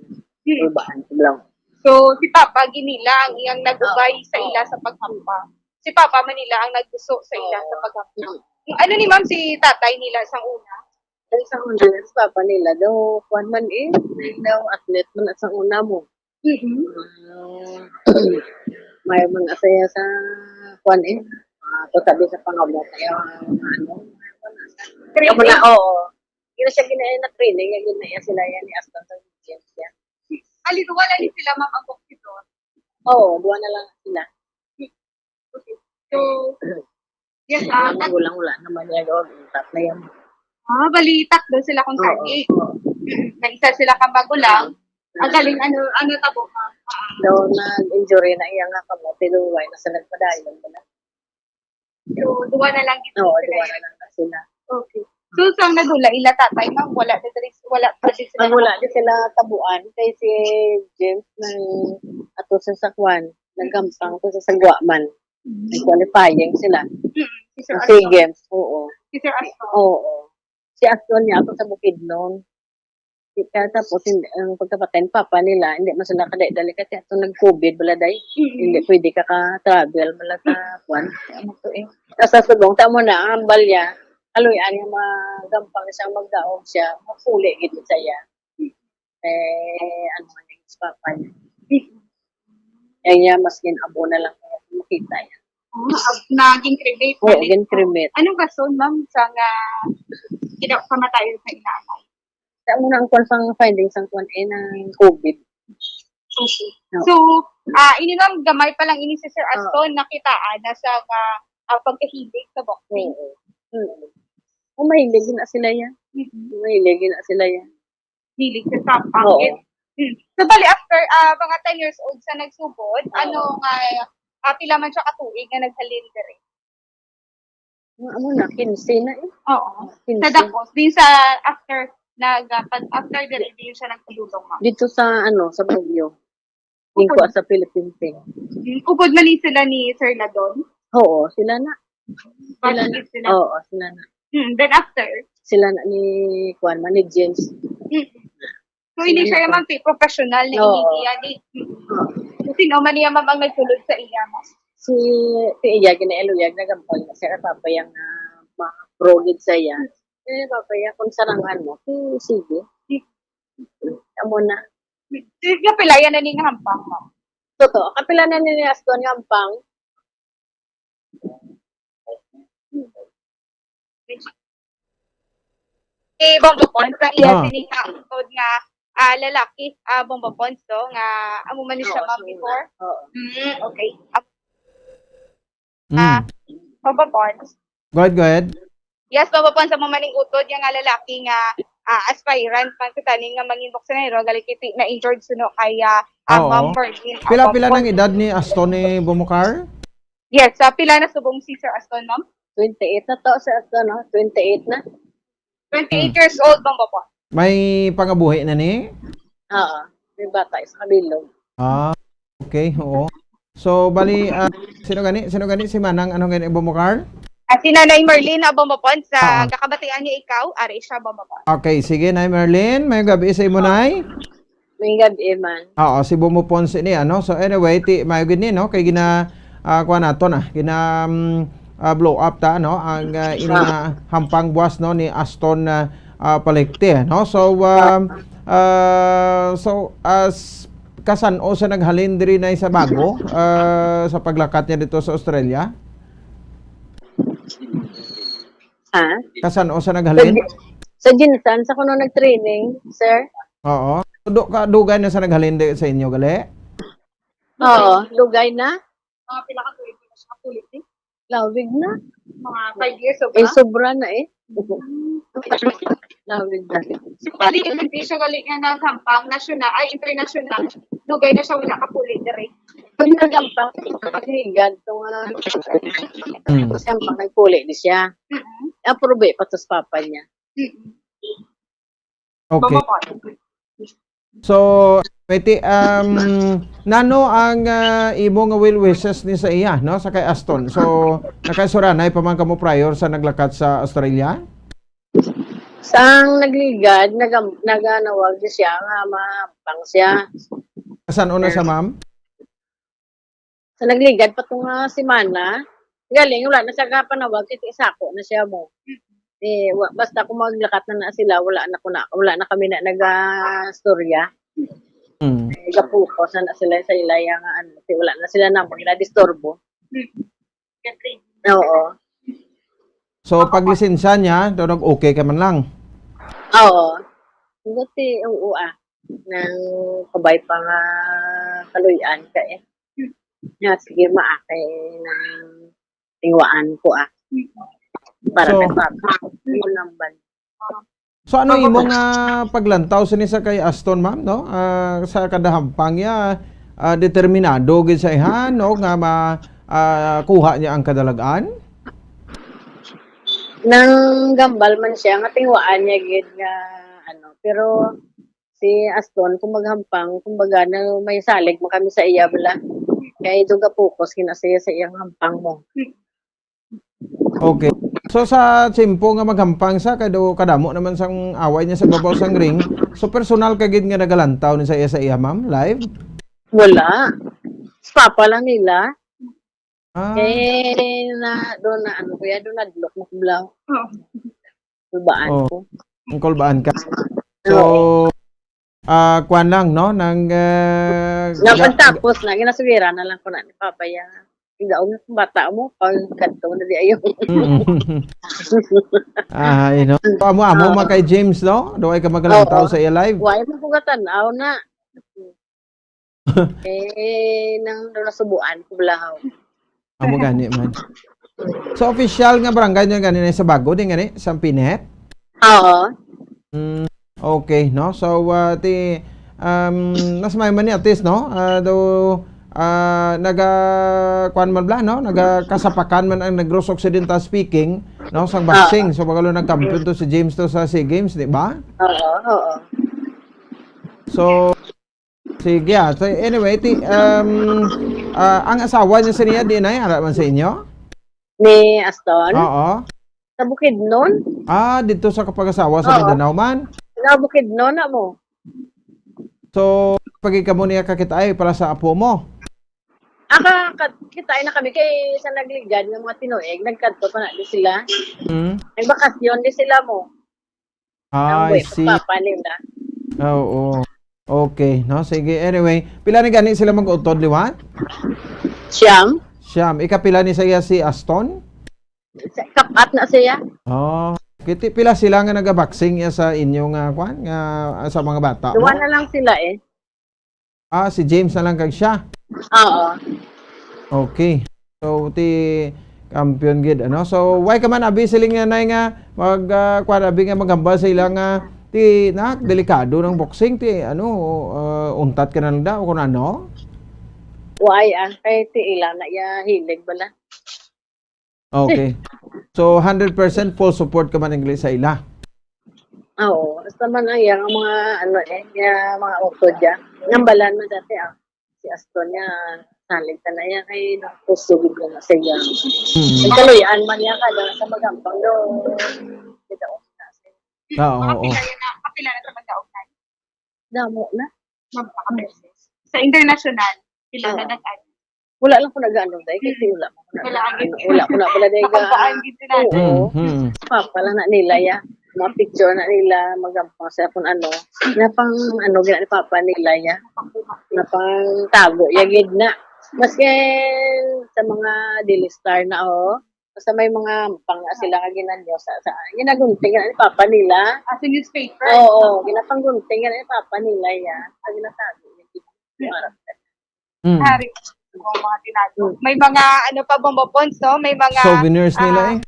Mm. Ulbaan ko lang. So, si papa gid nila ang iyang nag-ubay Oo. sa ila sa paghampa. Si papa man nila ang naggusto sa ila sa Oo. paghampa. Mm. Ano ni ma'am si tatay nila sang una? Ay, sa una, si papa nila daw, kuwan man eh, daw athlete man sa una mo. Mm-hmm. Ah, may mga saya sa kuwan eh. Ah, to sabi sa pangabot, kaya mga ano. Kaya Training? Pala, oo. Yun siya gina-, na-training, yung gina-, sila yan, ni Aston sa gym siya. Aliduwa lang sila, ma'am, ang boxer doon? Oo, duwa na lang sila. Okay. So, yes, ah, Ang magulang, wala naman niya doon. Tatlo yan. Ah, bali, tatlo sila kung Oo, sagi. Oo. May isa sila ka magulang. Ang galing, ano, ano tabo, ma'am? Ah, Daw nag-injury na iya nga kamot, pero wala na sa nagpadayon mo na. So, duwa na lang dito Oo, sila duwa yan. Na lang na sila. Okay. So, sa nagula, ila tatay, ma'am, wala na diri, wala pa din sila Ang wala din sila tabuan kay si James nang ato sa sakwan, naggampang ko sa sagwa man. Mm. Nag-qualifying sila. Mm. Si Sir Ang Aston. Games, oo. Si Sir Aston. Oo. Si Aston niya ako sa Bukidnon. Kaya tapos, hindi, ang pagkapatay ng papa nila, hindi man sila kadali-dali kasi ato nag-covid bala, day. Mm. Hindi pwede ka ka-travel bala sa kwan. Ano to eh? Tapos sa subong, tamo na, ang hambal niya, kaluy-an nga magampang siyang magdaog siya, mapuli gid siya. Eh, ano man yung sa papa niya. Mm. Kaya niya, mas ginabo na lang kaya makita niya. Ah, ab-, naging cremate Oo, na din. Gin-cremate. Anong rason, ma'am, sa nga kinakamatayon sa inanay? Sa amo na ang kwan sang findings ang kwan eh, ng covid. Okay. No. So, ah, ini ma'am, gamay pa lang ini si Sir Oo. Aston, nakitaan na sa, ah, ah, pagkahilig sa boxing. Oo. Mm. Oh, mahilig na sila yan. Mm-mm. Mahilig na sila yan. Hilig sa sampang. Oo. It, mm. So, bali, after, ah, mga ten years old sa nagsugod, Oo. ano nga, ah, pila man siya katuig nga naghalin diri? Ang amo na, quince na eh. Oo. Quince. Sa dapos, din sa after, nag, ah, pag after diri, din siya nagpadulong, ma'am. Dito sa, ano, sa Baguio. Lingko Upod. Sa Philippine Team. Mm, upod man ni sila ni Sir Ladon? Oo, sila na. Sila na. Bakit sila? Oo, sila na. Mm, then after? Sila na ni, kuwan man, ni James. Mm. So, hindi Sila siya na. Yung magpi-professional na Oo. Hindi yan eh. Mm. Oo. Kasi no, man niya, ma'am, ang nagsulod sa iya, ma'am. Si, si iya, ginailuyag, nagampal na siya, kapapayang, ah, mga pro gid sa iya. Eh, papaya, kung sarangan mo, eh, sige. Mm. Amo na. Sige, kapila yan na ni nga hampang, ma'am? Totoo, kapila na ni Aston nga hampang? Si Bombo Pons, sa iya Ah. sini nga upod nga, ah, lalaki, ah, Bombo Pons, to, nga amo man ni siya, Oo, ma'am, so, before? Oo. Mm, okay. Ah, Mm. Bombo Pons. Go ahead, go ahead. Yes, Bombo Pons, amo man ning utod nga, nga lalaki nga, ah, aspirant man sa tanin nga mangin boxer na gali kay ti-, na-injured suno kay, ah, ah, Oo. Ma'am Merlin, ah, Pila, pila Bombo nang Pons. Edad ni Aston ni Bomokar? Yes, ah, pila na subong si Sir Aston, ma'am? Twenty-eight na to, Sir Aston, no? Twenty-eight na. Twenty-eight Hmm. years old, Bombo Pons. May pangabuhi na ni? Oo, may bata, isa ka bilog. Ah, okay, oo. So, bali, ah, sino gani? Sino gani si Manang? Ano gani, Bomokar? Ah, si Nanay Merlin, ah, Bombo Pons, sa Oo. kakabatian niya ikaw, ari siya, Bombo Pons. Okay, sige, Nay Merlin, may gabi sa imo, Nay. May gabi, man. Oo, si Bombo Pons ini, ano? So, anyway, ti, maayo gid ni, no? Kay gina, ah, kuha nato na, gina, um, ah, blow up ta, no? Ang, ah, ini Ah. nga hampang buwas, no, ni Aston, ah, ah, Palikte, no? So, um, ah, so, as kasan-o sa naghalin diri na sa bago, ah, sa paglakat niya dito sa Australia? Ha? Kasan-o sa Sa naghalin? Gi-, sa Ginsan, sa kuno nag-training, sir. Oo. Do, ka, dugay na sa naghalin di, sa inyo, gali? Oo, dugay na. Mga pila ka tuig na siya, pulit, eh? Lawig na. Mga five years, sobra? Eh, sobra na, eh. Mm. Lawig na. So, bali, hindi siya gali nga naghampang nasyonal, ay, international. Dugay na siya, wala ka pulit, diri. Kung naghampang, pagligad, itong, ah, Mm. Kasi ang pag nagpuli di siya. Mm-mm. Approve pa to sa papa niya. Mm-mm. Okay. Mama ko. So, Betty, um, nano ang, ah, imo nga well wishes ni sa iya, no, sa kay Aston? So, nakasuranay pa man kamo prior sa naglakat sa Australia? Sang nagligad, nagam-, naganawag siya nga mahampang siya. Kasan-o na siya, ma'am? Sa nagligad pa to nga semana, galing, wala na siya kapanawag, kasi isako na siya mo. Eh, wa-, basta kung maglakat na na sila, wala na ko na, wala na kami na nagastorya. Mm. Eh, gapukaw sa na sila sa ila, yung, ano, kasi wala na sila na, magna-disturbo. Oo. So, pag lisensya niya, daw nag-okay ka man lang? Oo. Buti, oo, ah. Nang kabay pa nga kaluy-an ka, eh. Nga, sige, maakay nang tingwaan ko, ah. Para So, nagpapa-, yun lang ba? So, ano imo nga paglantaw sini sa kay Aston, ma'am, no? Ah, sa kada hampang niya, ah, determinado gid sa iya, no, nga ma-, ah, kuha niya ang kadalagan? Nang gambal man siya, nga tinguhaan niya gid nga, ano, pero si Aston, kung maghampang, kumbaga, na may salig mo kami sa iya, bala. Kaya doon ka focus, kinasaya sa iyang hampang mo. Okay. So, sa tiyempo nga maghampang sa, kay do kadamo naman sang away niya sa babaw sang ring. So, personal ka gid nga nagalantaw ni sa iya, sa iya, ma'am, live? Wala. Si Papa lang nila. Ah, Eh, na, doon na, ano, kuya, doon na, dulok mo kublaw. Kulbaan Oh. ko. Ang kulbaan ka. So, ah, kuwan lang, no? Nang, ah, Nga ga- pagtapos na, ginasuwira na lang ko na ni Papa ya. Igaw nga bata mo, pag kadto na di ayo. Mm. Ah, you know. Amo-amo Oo. man kay James, no? Do ay ka magalantaw Oo. Sa iya live. Why mo ko gatan-aw na? Eh, nang nasubuan ko balahaw. Amo gani man. So, official nga barangay niyo gani na sa Bago, din gani, sa Pinet? Oo. Mm, okay, no? So, uh, ti, um, nas may man ni atis, no? Uh, do, uh, naga, kuan man bla, no? Naga kasapakan man ang Negros Occidental speaking, no? Sang boxing. So, bagalo nagkampiyon to si James to sa SEA Games, di ba? Oo, oo. So, sige, ah. So, anyway, ti, um, ah, ang asawa niya sa niya, di na, ara man sa inyo? Ni Aston? Oo. Sa Bukidnon? Ah, dito sa kapag-asawa sa Oo. Mindanao man. Sa Bukidnon na mo. So, pag ikaw mo niya kakita ay para sa apo mo. Aka, kat-, kitain na kami kay sa nagligad ng mga tinuig, nagkadto pa na di sila. Hmm? Nagbakasyon di sila mo. Ah, Ang I buhay see. Papa nila. Oo. Okay, no? Sige, anyway. Pila ni gani sila mag-utod, liwat? Siyam? Siyam. Ikapila ni sa iya si Aston? Sa kapat na siya. Oh. Kiti, pila sila nga nagaboxing niya sa inyo nga, kwan, nga, sa mga bata mo? Duwa na lang sila eh. Ah, si James na lang kag siya. Oo. Okay. So, ti kampiyon gid, ano? So, why ka man, abi, siling nga, nay, nga mag, ah, kwan, abi, nga maghambal sa ila nga, ti, na, delikado ng boxing, ti, ano, ah, untat ka na lang daw, kung ano? Why ah? Kay ti ila na iya hilig bala. Okay. So, hundred percent full support ka man, English, sa ila? Oo. Basta man ang iyang mga, ano eh, iya mga utod dyan. Nambalan man dati ah. Si Aston niya, salig ka na iya kay nakusog na sa iya. Hmm. Ang kaluyan man niya ka na sa magampang do. Kita ko na. Ah, oo. Kapila na, kapila na sa pagkaugay. Damo na. Magpakabeses. Sa international, pila na Oo. nag-add? Wala lang ko nag-ano dahil kasi wala ko na. Wala ang Ano, wala ko na pala dahil ka. Nakagaan din sila. Oo. Mm, mm. Papa lang na nila ya. Mga picture na nila, magampang sa kung ano. Na pang ano, gina ni Papa nila ya. Na pang tago, ya gid na. Maski sa mga daily star na, oh. Basta may mga pang sila nga ginanyo sa, sa ginagunting na ni Papa nila. As a newspaper. Oo, ginapanggunting na ni Papa nila ya. Sa ginatago. Mm. Hari. Yung mga tinago. May mga ano pa, Bombo Pons, no? May mga Souvenirs nila ah, eh.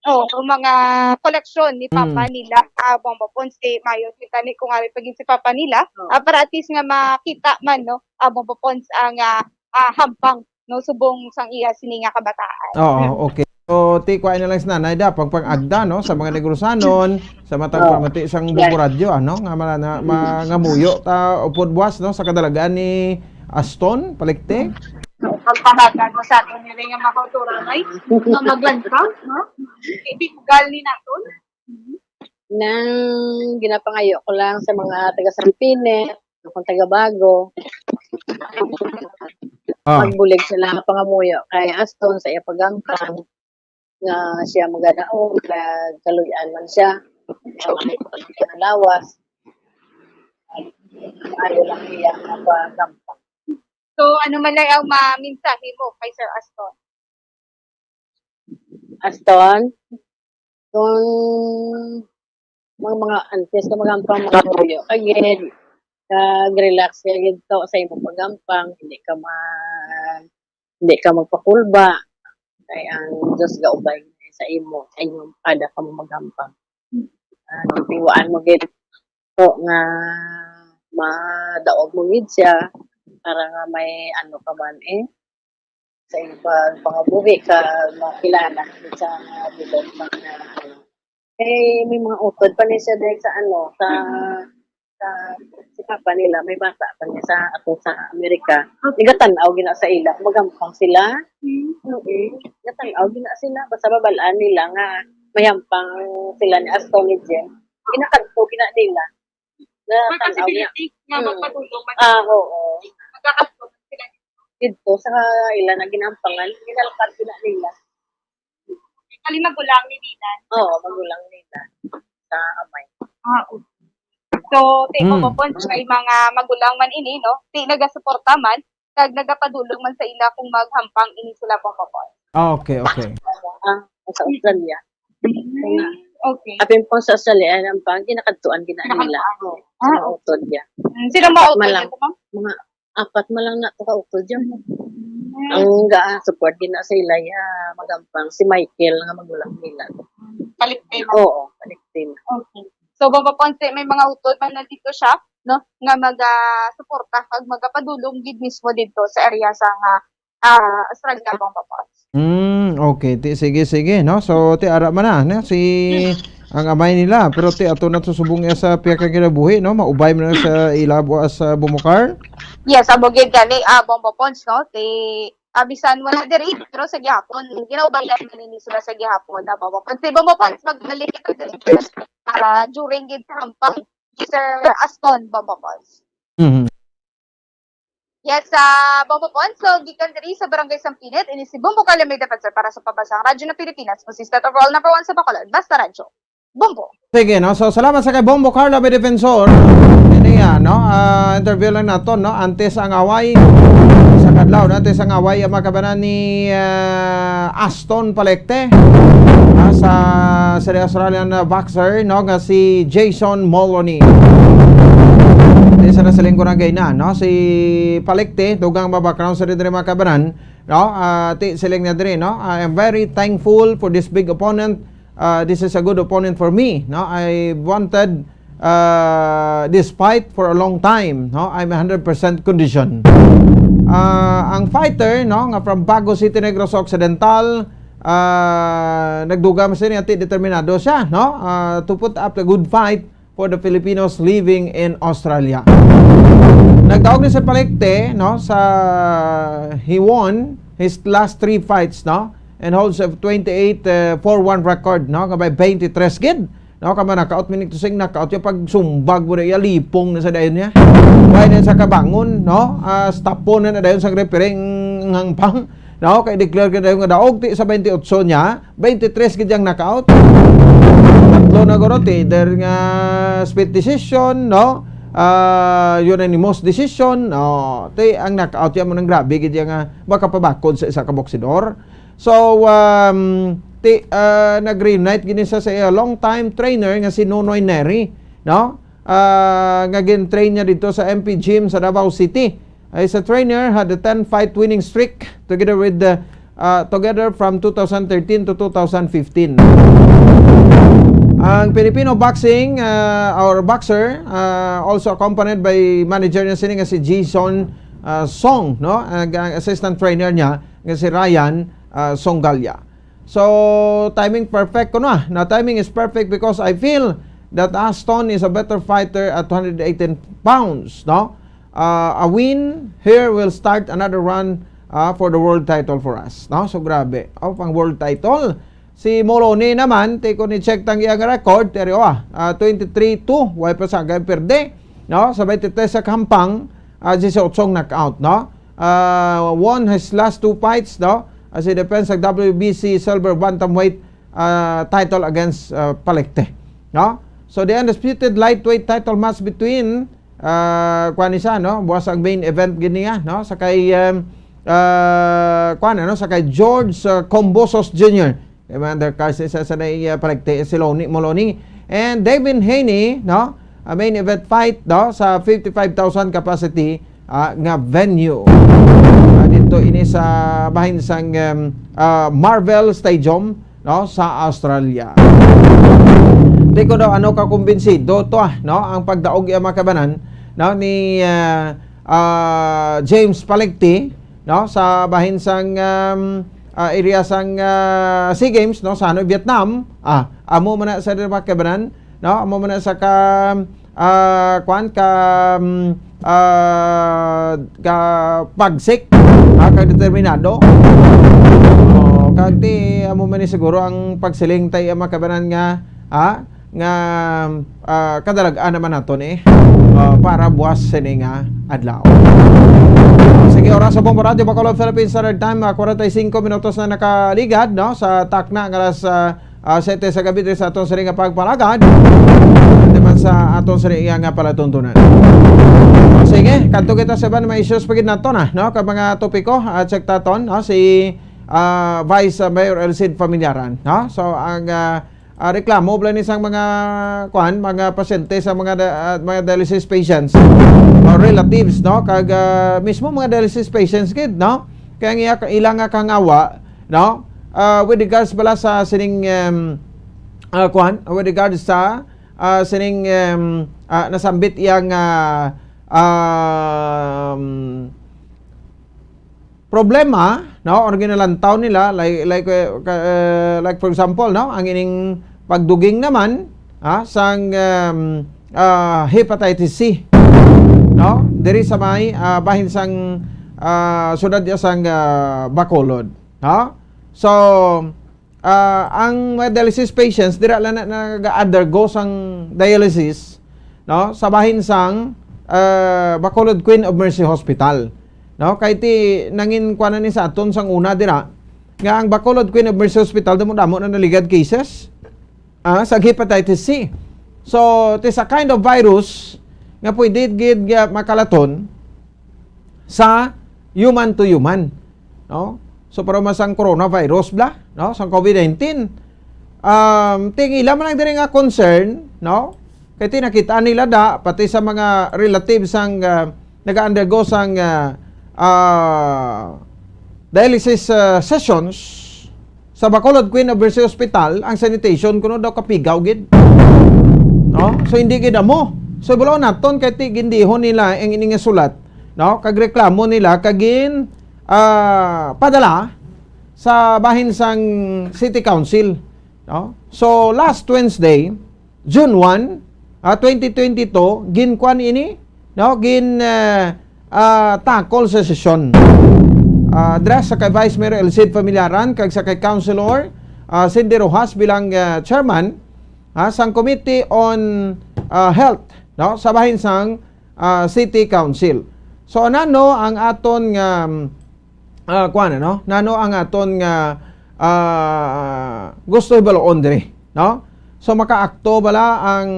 Oh, yung mga koleksyon ni Papa Mm. nila, ah, Bombo Pons, eh, mayo kita ni kung ari pagin si Papa nila, Oh. ah, para at least nga makita man, no, ah, Bombo Pons ang ah, ah, hampang, no, subong sang iya sini nga kabataan. Oo, okay. So, ti kuha na lang si nanay da, pagpang-agda, no, sa mga Negrosanon, sa matang Oo. pamati sang Bombo Radyo, ano, nga mala na, ma-, nga muyo ta upod buwas, no, sa kadalagan ni Aston Palikte. Pagpahagad mo sa aton nila nga mga kauturan ay nga maglantaw, no? Ipipugal ni naton. Nang ginapangayo ko lang sa mga taga Sampine, kung taga Bago, Ah. Magbulig sila nga pangamuyo kay Aston sa iya pagangkang nga siya maganaon, kag kaluy-an man siya. Lawas. Ayaw lang iya nga pagangkang. So, ano man lang ang mga mensahe mo kay Sir Aston? Aston, kung mga, mga antes ka magampang, mga puyo ka gid, kag relax ka gid to sa imong pagampang, hindi ka ma-, hindi ka magpakulba, kay ang Diyos gaubay sa imo, sa imong kada ka mo magampang. Ano, tiwaan mo gid to nga madaog mo gid siya para nga may ano ka man eh, sa iyang pagpangabuhi ka makilala sa bilog pa nga ano. Eh, may mga utod pa ni siya dahil sa ano, sa, sa, si papa nila, may bata pa niya sa ato sa Amerika. Nagatan-aw gina sa ila, magampang sila. Mm. Nagatan-aw gina sila, basta babalaan nila nga mayampang sila ni Aston ni Jen. Ginakadto gina nila. May Nagatan-aw gina. Possibility nga Mm. magpadulong man Ah, oo. Magkakadto sila. Dito sa ila na ginampangan, ginalakad gina nila. Kali magulang ni Dinan. Oo, magulang nila sa amay. Ah, okay. So, ti Mm. mo po, may mga magulang man ini, no? Ti nagasuporta man, kag nagapadulong man sa ila kung maghampang ini sila po po. Okay, okay. Ah, sa Australia. Mm, okay. Apin po sa Australia, ang pang ginakadtuan gina nila. Ginakadtuan. Sa Ah, mga okay. Utod, ya. Mm, sino Apat mga man utod lang. Ito, ma'am? Mga apat man lang na to ka utod, ya. Mm. Ang ga-support gina sa ila, ya, magampang si Michael nga magulang nila. Paliktin. Oo, paliktin. Okay. So, Bombo Ponce, may mga utod man na dito siya, no? Nga magasuporta kag magapadulong gid mismo dito sa area sa nga, ah, Australia, Bombo Ponce. Mm, okay. Ti, sige, sige, no? So, ti ara man na, no? Si, Mm. ang amay nila, pero ti ato na to subong iya sa piya ka kinabuhi, no? Maubay man na sa ilabo sa Bumukar. Yes, amo gid gani, ah, Bombo Ponce, no? Ti, ah, bisan wala diri, pero sa gihapon, ginaubayan man ni sila sa gihapon, ah, Bombo Ponce. Ti Bombo Ponce, magbalik kita diri, ah, during gid sa hampang, Sir Aston, Bombo Ponce. Mhm. Yes, sa Bombo Ponce. So, gikan diri sa Barangay Sampinit, ini si Bombo Carlo May Defensor para sa Pambansang Radyo ng Pilipinas, Musista of All, number one sa Bacolod, Basta Radyo. Bombo. Sige, no? So, salamat sa kay Bombo Carlo May Defensor. Ini, ah, no? Ah, interview lang nato, no? Antes ang away, sa kadlaw, no? Antes ang away, ang mga kabanan ni, ah, Aston Palecte, ah, sa, sa Australian, ah, boxer, no? Nga si Jason Moloney. Di sa nasa linggo na gay na, no? Si Palecte, dugang ba background sa diri, mga kabanan, no? Ah, ti, siling na diri, no? "I am very thankful for this big opponent. Ah, this is a good opponent for me, no? I wanted, ah, this fight for a long time, no? I'm a hundred percent condition." Ah, ang fighter, no, nga from Bago City, Negros Occidental, ah, nagdugang man siya, ti determinado siya, no? Ah, to put up a good fight for the Filipinos living in Australia. Nagdaog ni sa Palecte, no, sa, he won his last three fights, no, and holds a twenty-eight, uh, four one record, no, nga may twenty-three gid, no, kama knockout, meaning to say, knockout yung pagsumbag mo na iya, lipong na sa dayon niya. Why na sa kabangon, no, ah, stopon na na dayon sa referee ang hampang. No, kay declare ka dayon nga daog, ti sa twenty-eight niya, twenty-three gid ang knockout. Tatlo na guro, ti, either nga split decision, no? Ah, unanimous decision, no? Ti ang knockout, yan mo nang grabe gid yan nga makapabakod sa isa ka boksidor. So, um, ti, ah, nag-reunite gini sa, sa iya long time trainer nga si Nonoy Neri, no? Ah, nga gin-train niya dito sa M P Gym sa Davao City. Ay, sa trainer had a ten fight winning streak together with the, ah, together from two thousand thirteen to two thousand fifteen. Ang Filipino boxing, ah, or boxer, ah, also accompanied by manager niya sini nga si Jason, ah, Song, no? Ang, ang assistant trainer niya nga si Ryan, ah, Songgalia. So, timing perfect ko na. Na timing is perfect because I feel that Aston is a better fighter at two hundred eighteen pounds, no? Uh, a win here will start another run, uh, for the world title for us, no? So, grabe. O, pang world title. Si Moloney naman, ti ko ni-check tang iyang record, pero, ah, ah, twenty-three two, way pa sa gay perde, no? Sa twenty-three sa kahampang, ah, disiotso ang knockout, no? Ah, won his last two fights, no? As he defends ang W B C silver bantamweight, ah, title against, ah, Palecte, no? So, the undisputed lightweight title match between, ah, kuwan ni siya, no? Buwas ang main event gid niya, no? Sa kay, um, ah, kuwan, ano? Sa kay George, ah, Combosos Junior. Kay mga undercards, isa sa na iya, Palecte, si Lonnie Moloney. And Devin Haney, no? A main event fight, no? Sa fifty-five thousand capacity, ah, nga venue. Ah, dito ini sa bahin sang, um, ah, Marvel Stadium, no? Sa Australia. Di ko daw ano ka kumbinsido to, ah, no? Ang pagdaog iya mga kabanan, no, ni, ah, ah, James Palikti, no, sa bahin sang, um, ah, area sang, ah, SEA Games, no, sa Hanoi, Vietnam. Ah, amo man na sa mga kabanan, no? Amo man na sa ka, ah, kwan, ka, um, ah, ka pagsik, ah, ka determinado. Oh, kag ti, amo man ni siguro ang pagsiling tay, ah, mga kabanan nga, ah, nga, ah, kadalag-an naman nato ni, ah, para buwas sini nga adlaw. Sige, oras sa Bombo Radyo Bacolod, Philippine Standard Time, ah, kwarenta y cinco minutos na nakaligad, no, sa takna nga alas, ah, ah, sete sa gabi diri sa aton sini nga pagpalagad. Naman sa aton sini nga palatuntunan. Sige, kadto kita sa iban mga issues pa gid nato na, no, kag mga topiko, ah, check taton, no, si, ah, Vice Mayor El Cid Familiaran, no? So, ang, ah, ah, reklamo bala ni sang mga, kuan, mga pasyente sa mga da-, ah, mga dialysis patients or relatives, no? Kag, ah, mismo mga dialysis patients gid, no? Kaya ang iya, ila nga kangawa, no? Ah, with regards bala sa sining, em, ah, kuan, with regards sa, ah, sining, em, ah, nasambit iya nga, um, problema, no, or ginalantaw nila, like, like, uh, ka-, uh, like, for example, no, ang ining pagduging naman, ah, sang, um, ah, hepatitis C, no, diri sa may, ah, bahin sang, ah, siyudad ya sang, ah, Bacolod, no? So, ah, ang mga dialysis patients dira lang na nag-undergo sang dialysis, no, sa bahin sang, ah, Bacolod Queen of Mercy Hospital, no? Kay ti nangin kuan na ni sa aton sang una dira nga ang Bacolod Queen of Mercy Hospital damo-damo na naligad cases, ah, sa hepatitis C. So, it is a kind of virus nga pwede gid nga makalaton sa human to human, no? So, para mas ang coronavirus bla, no? Sang COVID nineteen. Um, ting ila man ang diri nga concern, no? Kay ti nakita nila da, pati sa mga relatives sang, ah, nag-undergo sang, ah, ah, dialysis, ah, sessions, sa Bacolod Queen of Mercy Hospital, ang sanitation kuno daw kapigaw gid. No? So, hindi gid amo. So, bulo naton kay ti gindihon nila ang ini nga sulat, no? Kag reklamo nila kag gin, ah, padala sa bahin sang City Council, no? So, last Wednesday, June one, ah, twenty twenty-two, ginkuan ini, no? Gin, ah, ah, tackle sa sesyon. Ah, address sa kay Vice Mayor El Cid Familiaran kag sa kay Councilor, ah, Cindy Rojas bilang, ah, chairman, ah, sang Committee on, ah, Health, no? Sa bahin sang, ah, City Council. So, nano ang aton nga, ah, kuwan, ano? Nano ang aton nga, ah, gusto hibaluon diri, no? So, makaakto bala ang,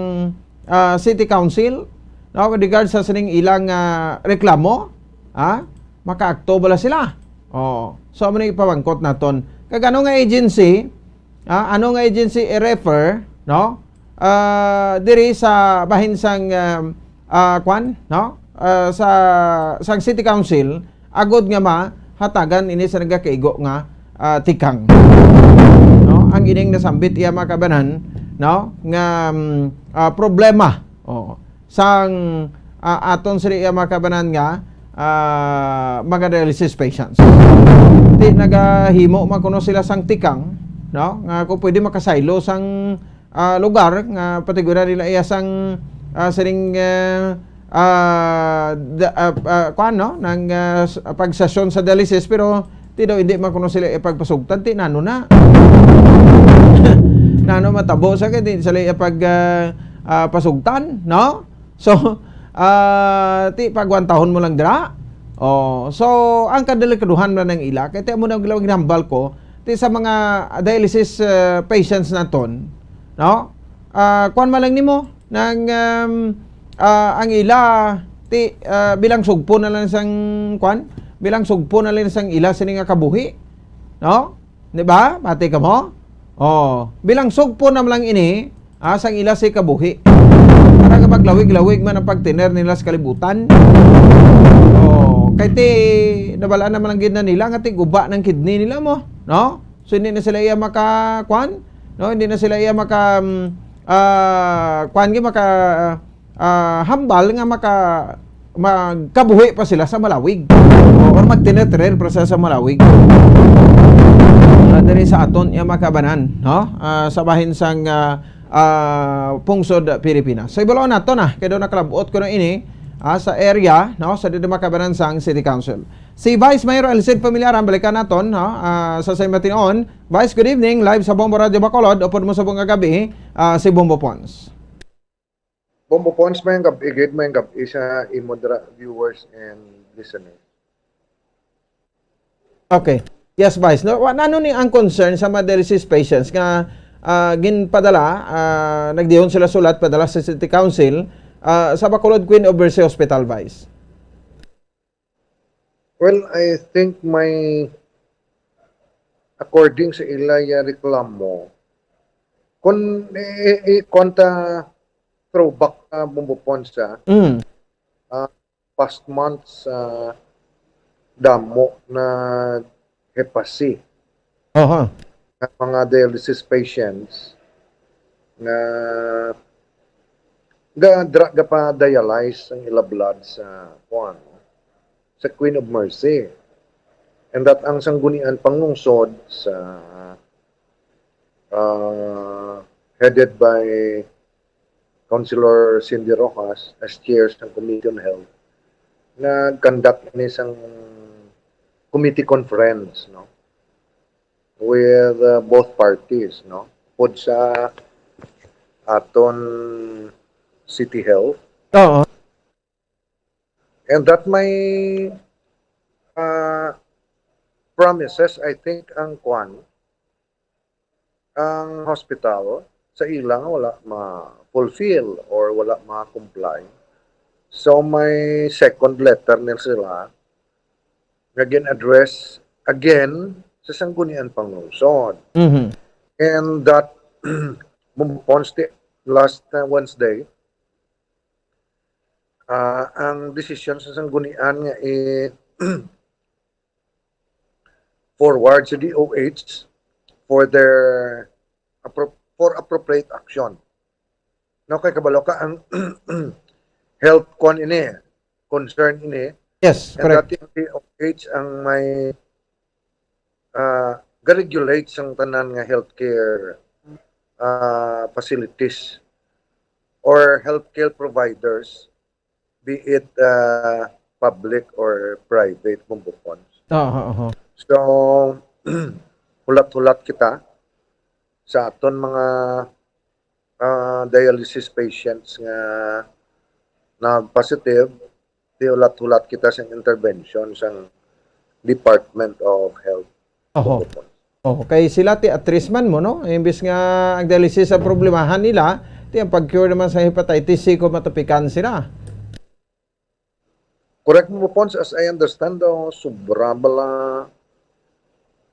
ah, City Council, no, with regard sa sining ilang, ah, reklamo? Ha? Makaakto bala sila? Oo. So, amo ni ipabangkot naton. Kag ano nga agency, ah, ano nga agency i-refer, no? Ah, diri sa bahin sang, ah, ah, kwan, no? Ah, sa, sang City Council, agod nga mahatagan ini sa nagakaigo nga, ah, tikang. No? Ang ining nasambit iya mga kabanan, no? Nga, mm, ah, problema. Oo. Sang, ah, aton sila iya mga kabanan nga, ah, mga dialysis patients. Di nagahimo man kuno sila sang tikang, no? Nga kung pwede makasaylo sang, ah, lugar nga patiguran nila iya sang, ah, sining, ah, ah, da-, ah, ah, kuwan, no? Nang, ah, s-, pagsesyon sa dialysis, pero ti daw hindi man kuno sila ipagpasugtan, ti nano na. Nano matabo sa kay di sila ipag, ah, ah, pasugtan, no? So, ah, ti pagwantahon mo lang dira. Oh, so ang kadelikaduhan man ang ila kay ti amo na ang ginhambal ko ti sa mga dialysis, ah, patients naton, no? Ah, kuwan man lang nimo nang, um, ah, ang ila ti, ah, bilang sugpo na lang sang kuwan, bilang sugpo na lang sang ila sini nga kabuhi, no? Di ba? Mati ka mo? Oh, bilang sugpo na lang ini, ah, sang ila si kabuhi. Para nga maglawig-lawig man ang pagtiner nila sa kalibutan. Oh, kay ti, nabalaan naman lang gid na nila nga tiguba ng kidney nila mo, no? So, hindi na sila iya maka, kwan? No, hindi na sila iya maka, mm, ah, kuwan, nga maka, ah, hambal nga maka-, magkabuhi pa sila sa Malawig. O, or magtineterer pa sila sa Malawig. Ah, diri sa aton, ya, makabanan, no? Ah, sa bahin sang, ah, ah, pungsod Pilipinas. Sa ibalo nato na, kay daw nakalabot ko na ini, ah, sa area, no? Sa diri makabanan sang City Council. Si Vice Mayor Elcid Familiaran, balikan naton, no? Ah, sa Saymatinon. Vice, good evening. Live sa Bombo Radio Bacolod. Upod mo sa buong gabi, ah, si Bombo Pons. Bombo Pons, may gab-i gid, may gab-i sa imo dira, viewers and listeners. Okay. Yes, Vice. No, wa-, ano ni ang concern sa mga dialysis patients nga, ah, ginpadala, ah, nagdihon sila sulat padala sa City Council, ah, sa Bacolod Queen of Mercy Hospital, Vice? Well, I think may, according sa ila ya reklamo, kung i-, i-, kung ta throwback na, Bombo Pons, ah, Mm. ah, past months, ah, damo na hepasi Aha. nga mga dialysis patients nga ga-, dra-, gapa-dialyze ang ila blood sa, kuwan, sa Queen of Mercy. And that ang Sangguniang Panglungsod sa, ah, headed by Councilor Cindy Rojas as chair sang Committee on Health, nag-conduct ini sang committee conference, no, with, uh, both parties, no, pod sa aton City Health. Oo. And that may, uh, promises, I think, ang kwan, ang hospital sa ila nga wala ma-fulfill or wala ma-comply. So, may second letter nila sila nga gin-address again sa Sangguniang Panglungsod. Mhm. And that, Bombo Pons, last, uh, Wednesday, ah, ang desisyon sa Sanggunian nga i-, forward sa D O H for their appro-, for appropriate action. No, kay kabalo ka, ang health kon ini, concern ini, Yes, and correct. Dati ang D O H ang may, ah, ga-regulate sang tanan nga healthcare, ah, facilities or healthcare providers, be it, ah, public or private, Bombo Pons. Aha, aha. So, hulat-hulat kita sa aton mga, ah, dialysis patients nga nag-positive, di hulat-hulat kita sa intervention sang Department of Health. Oho. Oho, kay sila ti at risk man mo, no? Imbis nga ang dialysis ang problemahan nila, ti ang pag-cure naman sa hepatitis C kung matupikan sila. Correct mo, Pons, as I understand, daw, sobra bala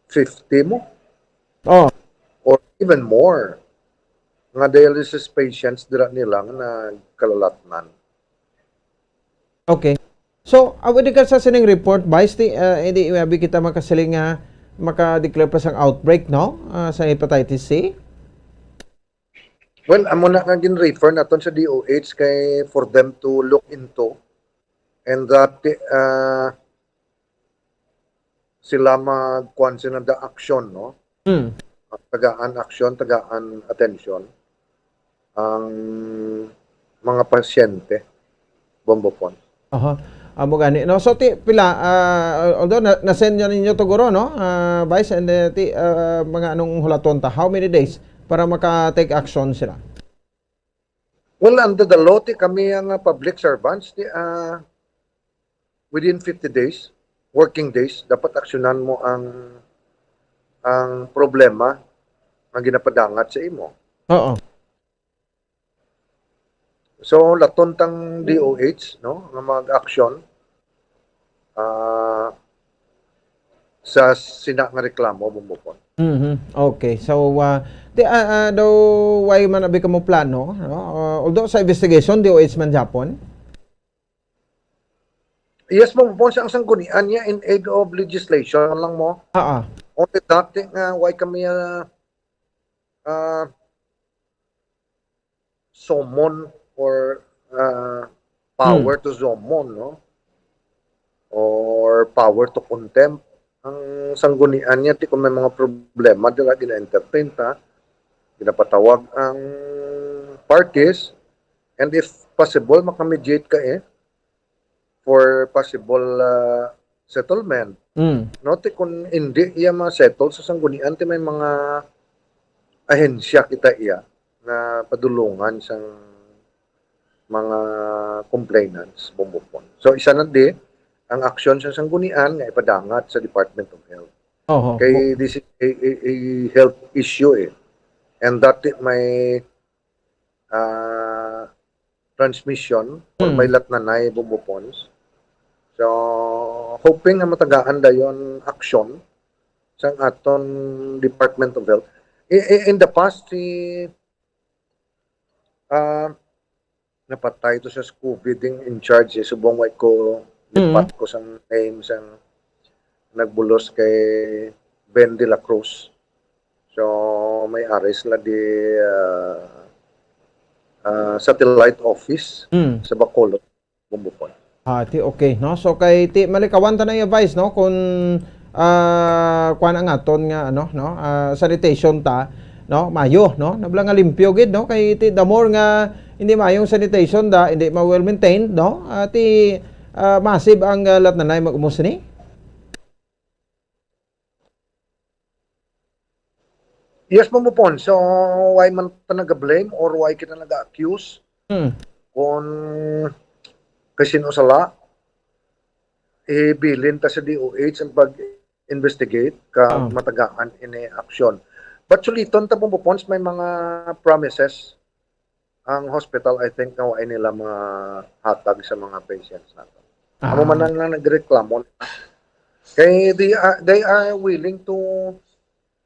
fifty mo? Oh. Or even more nga dialysis patients dira nila nga nagkalalatnan. Okay. So, ah, with regards sa sining report, Vice, di, ah, hindi, abi kita makasiling nga maka-declare pa sang outbreak, no? Ah, sa hepatitis C? Well, amo na nga gin-refer naton sa D O H kay for them to look into and that, ah, sila magkuan sila da action, no? Mm. Tagaan action, tagaan attention ang mga pasyente, Bombo Pons. Aha. Amo gani, no? So, ti-, pila, ah, although na, na-send nyo ninyo to, guro, no? Ah, Vice, and, eh, ti-, ah, mga anong hulaton ta? How many days para maka-take action sila? Well, under the law, ti kami ang, ah, public servants, ti, ah, within fifty days, working days, dapat aksyonan mo ang, ang problema nga ginapadangat sa imo. Oo. So, laton tang D O H, no, nga mag-action, ah, sa sina nga reklamo, Bombo Pons. Mhm. Okay. So, ah, di, ah, ah, daw, why man abi kamo plano, no? Ah, although sa investigation, D O H man gyapon. Yes, Bombo Pons, ang sanggunian niya in aid of legislation lang mo. Ah, ah. Only that thing, ah, why kami, ah, ah, summon or, ah, power to summon, no? Or power to contempt. Ang sanggunian niya, ti kung may mga problema, dira gina-entertain ta, ginapatawag ang parties, and if possible, makamediate ka, eh, for possible, ah, settlement. Mm. No, ti kung hindi iya ma-settle sa sanggunian, ti may mga ahensya kita iya na padulungan sang mga complainants, Bombo Pons. So, isa na di ang aksyon sa sanggunian nga ipadangat sa Department of Health. Oho. Kay this is a, a, a health issue, eh. And that may, ah, transmission or Mm. may latnanay, Bombo Pons. So, hoping nga matagaan dayon aksyon sang aton Department of Health. I, i, in the past, si, ah, napatay to sa COVID ding in charge, eh, subong wa ko Mm. lipat ko sang name sang nagbulos kay Ben de la Cruz. So, may ari sila di, ah, ah, satellite office Mm. sa Bacolod, Bombo Pons. Ah, ti okay, no? So, kay ti malikawan ta na iya, Vice, no? Kung, ah, kuwan ang aton nga, ano, no? Ah, sanitation ta, no? Mayo, no? Nabla nga limpyo gid, no? Kay ti the more nga hindi mayong sanitation da, hindi ma well maintained, no? Ah, ti, ah, massive ang, ah, latnanay mag-umos ni. Yes, Bombo Pons. So, why man ta naga-blame or why kita naga-accuse? Hmm. Kung kay sino sala, ibilin ta sa D O H ang pag-investigate ka Ah. matagaan ini aksyon. But suliton ta, Bombo Pons, may mga promises ang hospital, I think, nga wala nila mahatag sa mga patients nato. Amo man Ah. lang nagreklamo. Kay they are, they are willing to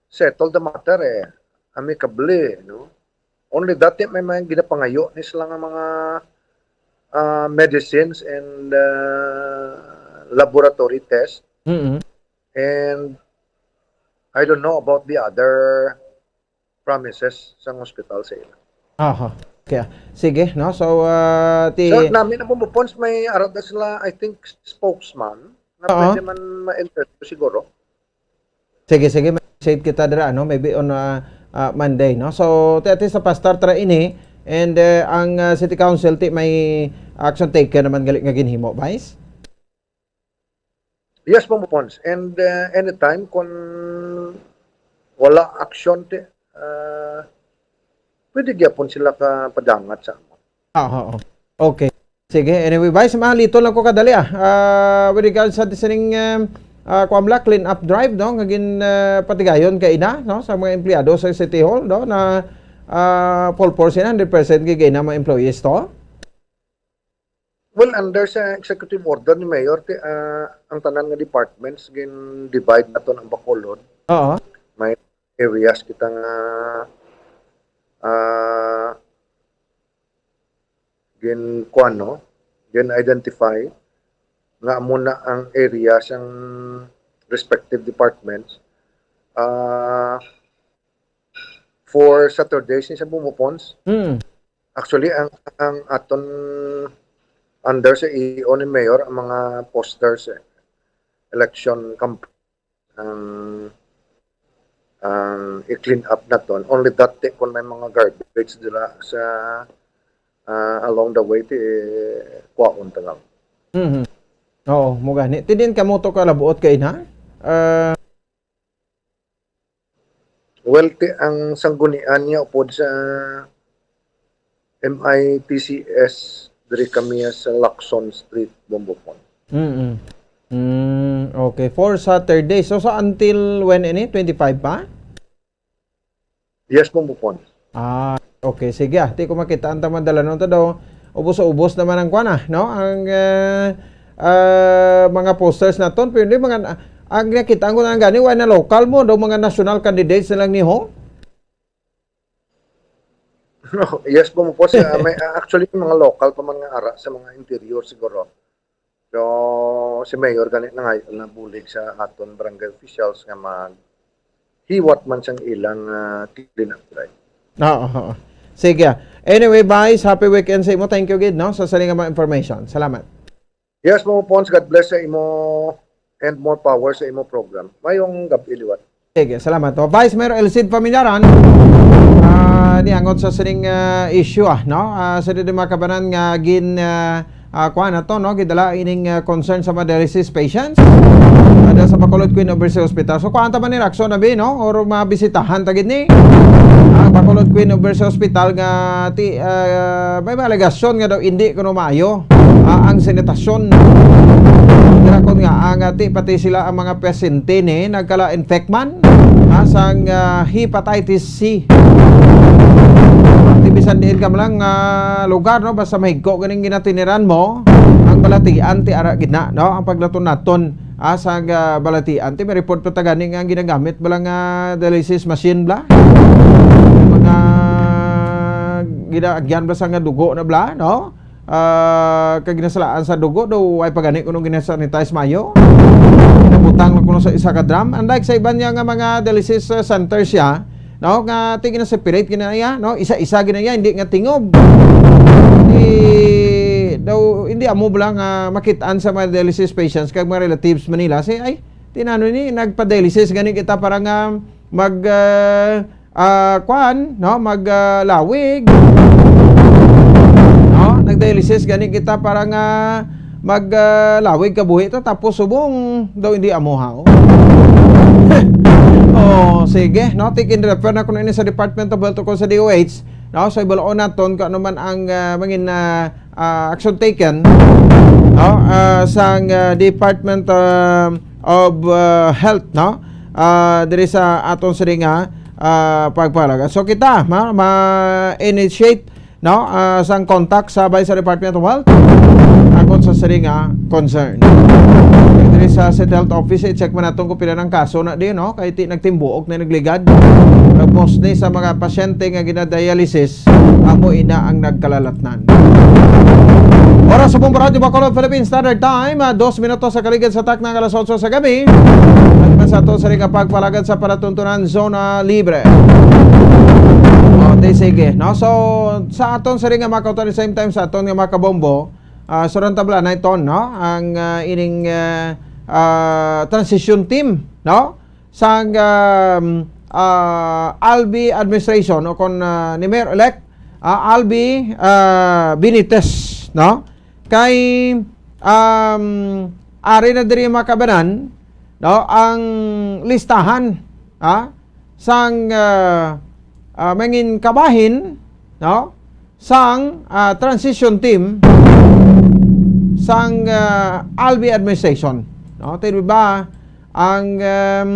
settle the matter, eh, amicably, no? Only that, may mga ginapangayo ni sila nga mga, ah, medicines and, ah, laboratory test. Mm-mm. And I don't know about the other promises sang hospital sa ila. Aha. Kaya, sige, no? So, ah, ti So, nami na, Bombo Pons, may ara na sila, I think, spokesman na Oo. pwede man ma-interview siguro. Sige, sige, ma-initiate kita dira, no? Maybe on, ah, ah, Monday, no? So, ti, ati sa pastor tra ini, and, eh, ang, ah, City Council, ti may action taken naman gali nga ginhimo, Vice? Yes, Bombo Pons. And, uh, anytime kung wala action, ti, uh, pwede gyapon sila ka padangat sa amo. Ah, oo. Okay. Sige, anyway, Vice, malito lang ko kadali, ah. Ah, with regards sa sining, um, ah, kuwan bala, clean up drive, no, nga gin, ah, patigayon kay ina, no, sa mga empleyado sa City Hall, no, na, ah, full force, one hundred percent kay ina mga employees to. Well, under sa executive order ni Mayor, ti, ah, ang tanan nga departments gin-divide naton ang Bacolod. Oo. May areas kita nga, ah, gin-, kuwan, no? Gin-identify nga amo na ang area sang respective departments. Ah, for Saturdays ni sa Bombo Pons. Mm. Actually, ang, ang aton under sa E O ni Mayor, ang mga posters, eh, election camp, ang, ang i-clean up naton. Only that, eh, kung may mga garbage dira sa, ah, along the way, ti, eh, kuwaon ta lang. Mhm. Oo, mo gani. Ti diin kamo to kalabuot kay na? Ah, Well, ti, ang sanggunian niya upod sa M I T C S, diri kami sa Lacson Street, Bombo Pons. Mm-mm. Mm, okay. For Saturday. So, so until when ini? Twenty-five pa? Yes, Bombo Pons. Ah, okay. Sige, ah. Ti ko makita ang taman dalanon ta daw. Ubos-ubos naman ang kuwan, ah, no? Ang, eh, ah, mga posters naton. Pero hindi, mga, ang nakita ko na gani, wala na local mo, daw mga national candidates na lang ni ho? Yes, Bombo Pons. Ah, may, ah, actually, mga local pa man nga ara sa mga interior siguro. So, si Mayor gani na nga nabulig sa aton barangay officials nga maghiwat man sang ilang, ah, clean up drive. Oo, oo. Sige. Anyway, Vice, happy weekend sa imo. Thank you gid, no, sa sini nga mga information. Salamat. Yes, Mamo Pons, God bless sa imo and more power sa imo program. Mayong gab-i liwat. Sige, salamat. O, Vice Mayor Elcid Paminaran, ah, niangot sa sining, ah, issue, ah, no? Ah, sa di makabanan nga gin, ah, ah, kuha na to, no? Gidala ining, ah, concern sa mga dialysis patients. Ada sa Bacolod Queen of Mercy Hospital. So, kuhaan ta man ni Raxo na bi, no? Or mabisitahan ta gid ni. Ah, Bacolod Queen of Mercy Hospital nga ti, ah, may mga alegasyon nga daw hindi kuno maayo, ah, ang sanitasyon. Dira kon nga ang, ah, ti pati sila ang mga pasyente ni nagkala-infect man, ah, sang, ah, hepatitis C. Ti bisan diin ka man lang, ah, lugar, no, basta mahigko ganing ginatiniran mo, ang balatian ti ara gid na, no, ang paglaton-naton, ah, sang, ah, balatian. Ti may report pa ta gani nga ginagamit bala nga dialysis machine bla, mga ginaagyan bla sa nga dugo na bla, no? Ah, kag ginasalaan sa dugo daw, way pa gani kuno ginasanitize mayo. Nabutang lang kuno sa isa ka drum. Unlike sa iban niya nga mga dialysis, uh, centers siya, no, nga ti gina-separate gina iya, no, isa-isa gina iya, hindi nga tingob. Hindi daw, hindi amo bala nga makitaan sa mga dialysis patients kag mga relatives man nila. Si, ay, tinano ni, nagpa-dialysis gani kita para nga mag, uh, ah, kwan, no, mag, ah, lawig. No, nag-dialysis gani kita para nga mag, ah, lawig kabuhi ta, tapos subong daw hindi amo ha, oh. Oh, sige, no, take in refer na kuno ini sa Department of Health o sa D O H, no, so ibaloon naton kung ano man ang, ah, mangin, ah, ah, action taken, no, ah, sang, ah, Department, ah, of, ah, Health, no, ah, diri sa aton sini nga, ah, pagpalagan. So kita ma, ma-initiate, no, ah, sang contact sa bay sa Department of Health agod sa sini nga concern. Diri sa City Health Office, i-check man naton kung pila nang kaso na di, no, kay ti nagtimbuok na nagligad. Kag mostly sa mga pasyente nga gina-dialysis, amo ina ang nagkalalatnan. Oras sa Bombo Radyo Bacolod, Philippine Standard Time, ah, dos minutos sa kaligid sa takna nga alas otso sa gabi. At man sa ato sa ring pagpalagad sa palatuntunan, Zona Libre. O, di sige, no? So, sa aton sa ring mga kautan, same time sa aton nga mga kabombo, ah, surang tabla na ito, no? Ang, ah, ining, ah, ah, transition team, no? Sang, um, ah, Albi administration o kon, ah, ni Mayor-elect, ah, Albi, ah, Benitez, no? Kay, um, ari na diri makabanan, no, ang listahan, ha, sang, ah, ah, mangin kabahin, no, sang, ah, transition team sang, ah, Albi administration, no? Ti di ba ang, um,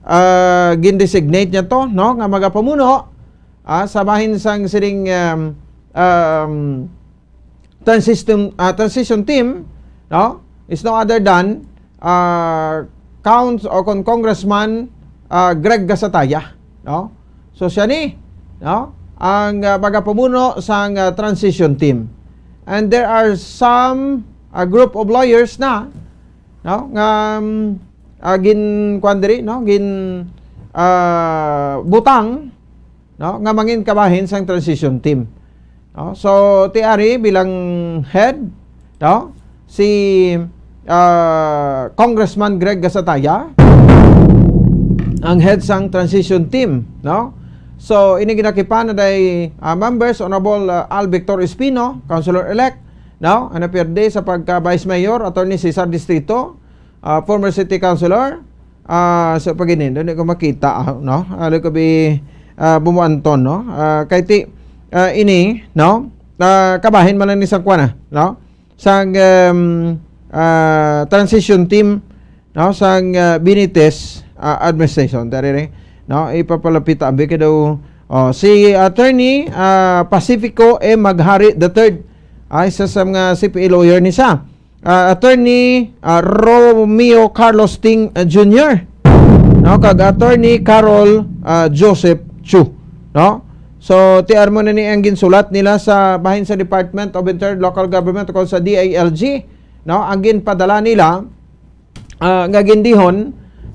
ah, gin-designate niya to, no, nga magapamuno, ah, sa bahin sang sining, um, um, transition, ah, transition team, no, is no other than, ah, Counts o kon Congressman, ah, Greg Gasataya, no? So siya ni, no, ang, ah, magapamuno sang, ah, transition team. And there are some, ah, group of lawyers na, no, nga, um, ah, gin, kuwan diri, no, gin, ah, butang, no, nga mangin kabahin sang transition team. No? So, ti ari bilang head, no, si, ah, Congressman Greg Gasataya, ang head sang transition team, no? So, ini ginakipan na day, ah, members, Honorable, ah, Al Victor Espino, Councilor-elect, no? Ang napirde sa pagka-Vice Mayor, Attorney Cesar Distrito, ah, former city councilor, ah, sa paginin, hindi ko makita, ah, no? Alo ko bi, ah, bumuanton, no? Ah, kay ti, ah, ini, no? Ah, kabahin man lang ni sang kuwan, no? Sang, um, ah, transition team, no? Sang, ah, Benitez, ah, administration, dari ni, no? Ipapalapit abi kay daw, oh, si Attorney, ah, Pacifico M. Maghari the third, ay isa sa mga C P A lawyer ni sa ah, Attorney, ah, Romeo Carlos Ting, ah, Junior, no, kag Attorney Carol, ah, Joseph Chu, no? So, ti ari mo na ni ang ginsulat nila sa bahin sa Department of Interior Local Government o sa D I L G, no? Ang ginpadala nila, ah, nga gindihon,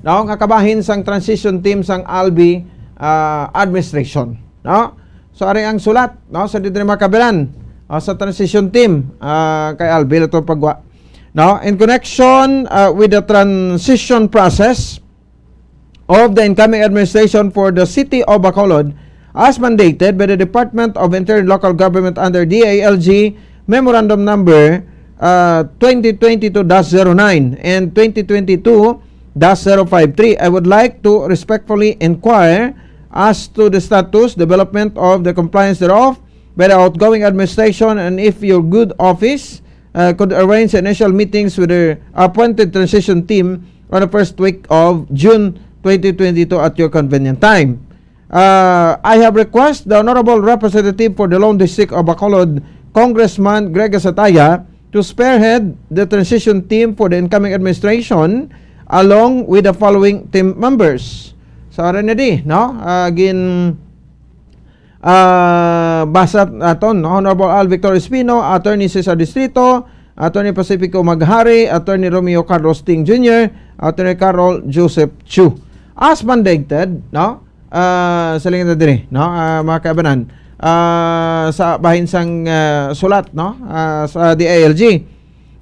no, nga kabahin sang transition team sang Albi, ah, administration, no? So, ari ang sulat, no, sa diri, mga kabayan, ah, sa transition team, ah, kay Alvin ato pagwa. No, in connection, ah, with the transition process of the incoming administration for the city of Bacolod, as mandated by the Department of Interior and Local Government under D I L G Memorandum Number, ah, twenty twenty-two dash zero nine and twenty twenty-two dash zero five three, I would like to respectfully inquire as to the status, development of the compliance thereof by the outgoing administration, and if your good office, uh, could arrange initial meetings with the appointed transition team on the first week of June twenty twenty-two at your convenient time. Uh, I have requested the Honorable Representative for the Lone District of Bacolod, Congressman Greg Gasataya, to spearhead the transition team for the incoming administration along with the following team members. So, ari na di, no? Ah, gin, ah, basa naton, no? Honorable Al Victor Espino, Attorney Cesar Distrito, Attorney Pacifico Maghari, Attorney Romeo Carlos Ting Junior, Attorney Carol Joseph Chu. As mandated, no? Ah, sa lingkod diri, no? Ah, mga kaabanan, ah, sa bahin sang, ah, sulat, no? Ah, sa D I L G.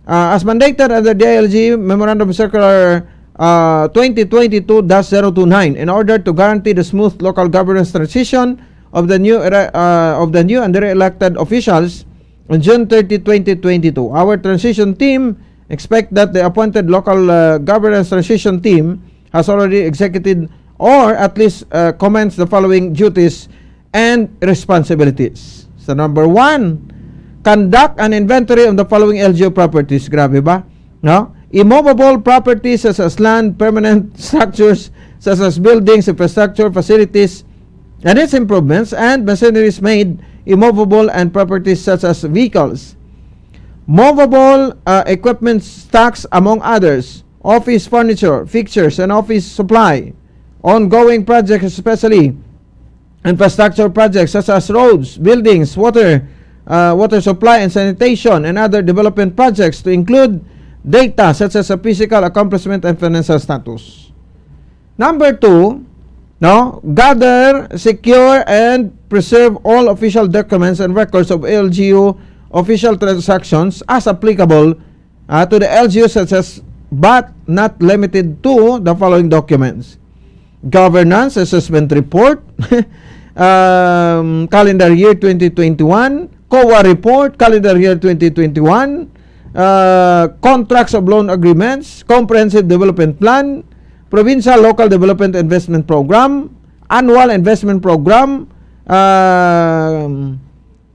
Uh, as mandated under D I L G Memorandum Circular, uh, twenty twenty-two dash zero two nine, in order to guarantee the smooth local governance transition of the new era-, uh, of the new and re-elected officials on June thirty, twenty twenty-two. Our transition team expect that the appointed local, uh, governance transition team has already executed or at least, uh, commenced the following duties and responsibilities. So, number one, conduct an inventory of the following L G U properties. Grabe ba? No? Immovable properties such as land, permanent structures such as buildings, infrastructure, facilities, and its improvements, and machineries made immovable, and properties such as vehicles, movable, uh, equipment stocks, among others, office furniture, fixtures, and office supply, ongoing projects, especially infrastructure projects such as roads, buildings, water, uh, water supply and sanitation, and other development projects, to include data such as a physical accomplishment and financial status. Number two, no, gather, secure, and preserve all official documents and records of L G U official transactions as applicable, uh, to the L G U, such as, but not limited to, the following documents: governance assessment report, um, calendar year twenty twenty-one, COA report, calendar year twenty twenty-one, uh, contracts of loan agreements, comprehensive development plan, provincial local development investment program, annual investment program, um,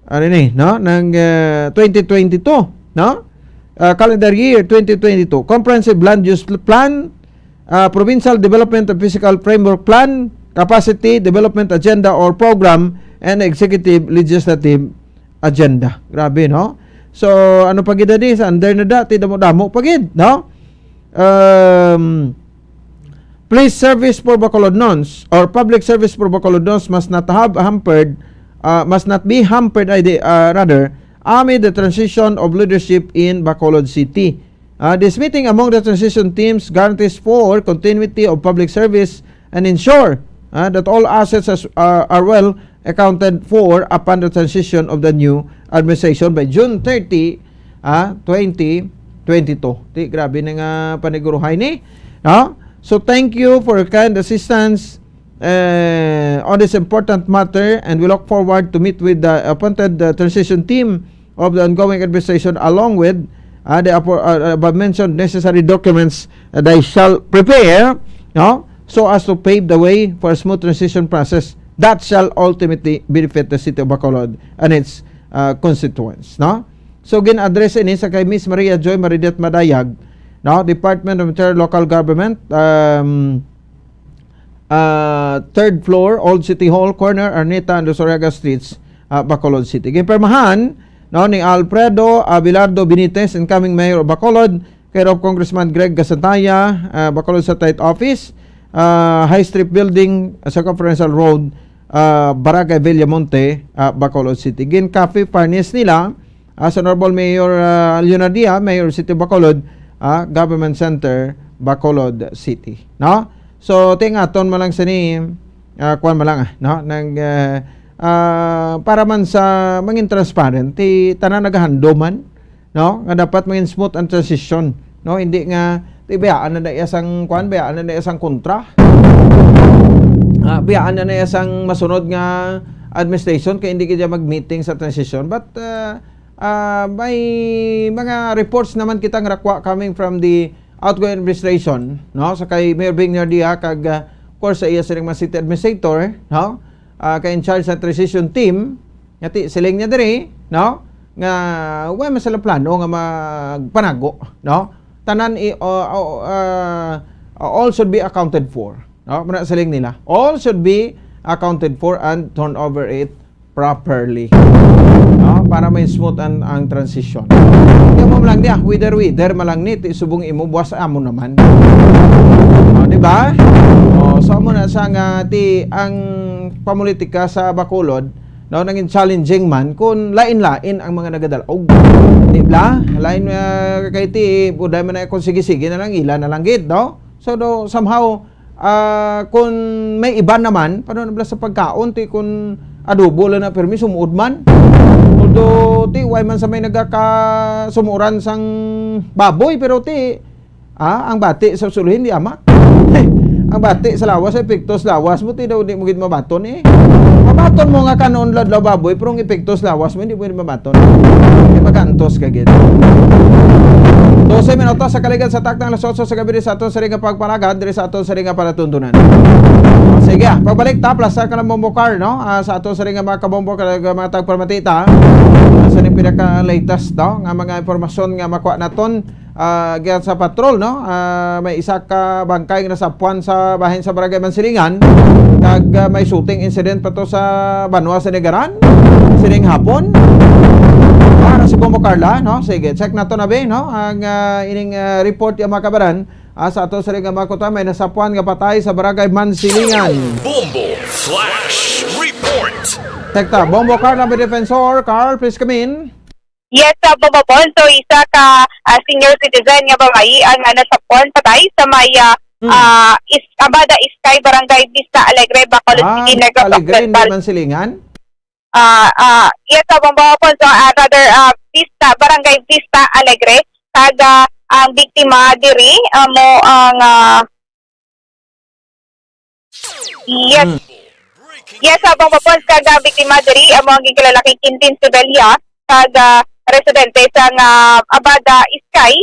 ano ni, no? Ng, uh, twenty twenty-two, no? Uh, calendar year twenty twenty-two, comprehensive land use plan, uh, provincial development and physical framework plan, capacity development agenda or program, and executive legislative agenda. Grabe, no? So, ano pa gid ni, sa under na da, ti damo-damo pa gid, no? Um, please, service for Bacolodnons or public service for Bacolodnons must not have hampered, uh, must not be hampered, I di-, uh, rather, amid the transition of leadership in Bacolod City. Uh, this meeting among the transition teams guarantees for continuity of public service and ensure, uh, that all assets as, uh, are well accounted for upon the transition of the new administration by June thirty, ah, twenty twenty-two. Ti, grabe na nga paniguruhay ni, no? So, thank you for your kind assistance, eh, on this important matter, and we look forward to meet with the appointed, uh, transition team of the ongoing administration, along with, uh, the apo-, uh, above mentioned necessary documents that I shall prepare, no? So as to pave the way for a smooth transition process that shall ultimately benefit the city of Bacolod and its, uh, constituents, no? So, gin-address ini sa kay Miss Maria Joy Maridet Madayag, no? Department of Interior Local Government, um, uh, third floor, Old City Hall, corner Arneta and Losariaga Streets, uh, Bacolod City. Ginpirmahan, no, ni Alfredo Abelardo Benitez, incoming mayor of Bacolod, care of Congressman Greg Gasantaya, uh, Bacolod Satellite Office, uh, High Street Building, uh, Circumferential Road, uh, Barangay Villamonte, uh, Bacolod City. Gin-coffee furnish nila, uh, sa Honorable Mayor, uh, Leonardia, Mayor City of Bacolod, uh, Government Center, Bacolod City. No? So, tingaton mo lang sini, uh, kuwan mo lang, ah, no? Nang, uh, ah, para man sa mangin transparent, ti tanan nagahandom man, no? Nga dapat mangin smooth ang transition, no? Hindi nga, ti bayaan na na iya sang, kwan, bayaan na na iya sang kontra. Ah, bayaan na na iya sang masunod nga administration kay hindi gid siya mag-meeting sa transition. But, ah, ah, may mga reports naman kita nga nakuha coming from the outgoing administration, no? Sa kay Mayor Bing Nardia kag, ah, of course, sa iya sining mga city administrator, no? Ah, kay in charge sa transition team, nga ti-, siling niya diri, no? Nga wa man sila plano nga magpanago, no? Tanan i-, uh, uh, uh, all should be accounted for, no? Muna siling nila, all should be accounted for and turn over it properly, no? Para may smooth ang, ang transition. Kaya mo lang niya, wither, wither, malang ni, ti subong imo, buwas amo naman. O, di ba? O, so, amo na sa nga, ti, ang pamulitika sa Bacolod, no, nangin challenging man kung lain-lain ang mga nagadalaog. Di ba? Lain, ah, kay ti, buday man na kung sige-sige na lang, ila na lang gid, no? So, do, somehow, ah, kung may iba naman, paano na bala sa pagkaon, ti kung adobo lang na permi, sumuod man. Although, ti, way man sa may nagakasumuran sang baboy, pero ti, ah, ang bati sa sulod hindi ama. Ang bati sa lawas, epekto sa lawas mo, ti daw di mo gid mabaton eh. Mabaton mo nga kanon ladlaw baboy, pero ang epekto sa lawas mo, hindi mo gid mabaton. Hindi magantos ka gid. Dose minutos sa kaligan sa taktang alas otso sa gabi sa aton siring nga pagpalagad, diri sa aton siring nga palatuntunan. Sige, ah, pagbalik ta, plaza ka lang Bombo Car, no? Ah, sa aton siring nga mga kabombo, kag mga tagpamatita, ah, sa ning pinaka-latest, no? Nga mga impormasyon nga makuha naton, ah, gikan sa patrol, no? Ah, may isa ka bangkay nga nasapuan sa bahin sa Barangay Mansilingan, kag, ah, may shooting incident pa to sa Banwa sa Nigaran, sining hapon. Ah, si Bombo Carla, no? Sige, check nato na, be, no? Ang, ah, ining, ah, report, yung mga kabaran, ah, sa ato sa ring mga kuta, may nasapuan nga patay sa Barangay Mansilingan. Bombo Flash Report. Tekta, Bombo Carl, ang defensor. Carl, please come in. Yes, sa Bombo Ponso, isa ka, ah, senior citizen nga babayi ang, ah, nasapuan patay sa may, ah, Hmm. ah, is-, Abada Iskay, Barangay Vista Alegre, Bacolod Ah, City, Negros Alegre, hindi Occidental. Mansilingan? Ah, ah, yes, sa Bombo Ponso, ah, rather, ah, Vista, Barangay Vista Alegre, kag, ah, ang biktima diri, ah, mo ang, ah, yes. Mm. Yes, sa Bombo Ponso, kag, ah, biktima diri, ah, mo ang ginkilala kay Quintin Sibelia, kag, ah, residente sa nga Abada Iskay,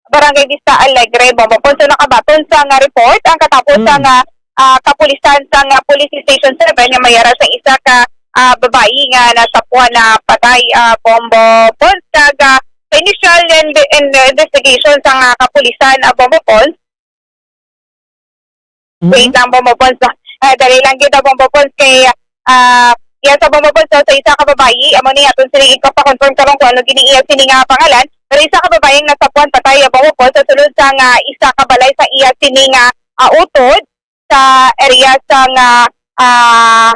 Barangay Vista Alegre, Bombo Ponce. So, nakabaton sa nga report, ang katapos sa Mm. nga, ah, kapulisan sa nga Police Station seven nga may ara sa isa ka, ah, babayi nga nasapuan na patay, ah, Bombo Ponce. Kag, ah, sa initial in-, in-, investigation sa nga kapulisan, ah, Bombo Ponce, Wait Mhm. lang, Bombo Ponce. Ah, dali lang gid, Bombo Ponce, kay, ah, yan sa Bombo Ponce, sa isa ka babayi, amo ni aton sini ipapakonfirm karon kung ano gini iya sini nga pangalan. Pero isa ka babayi ang nasapuan patay, Bombo Ponce, sa sulod sa nga isa ka balay sa iya sini nga, ah, utod sa area sa nga, ah,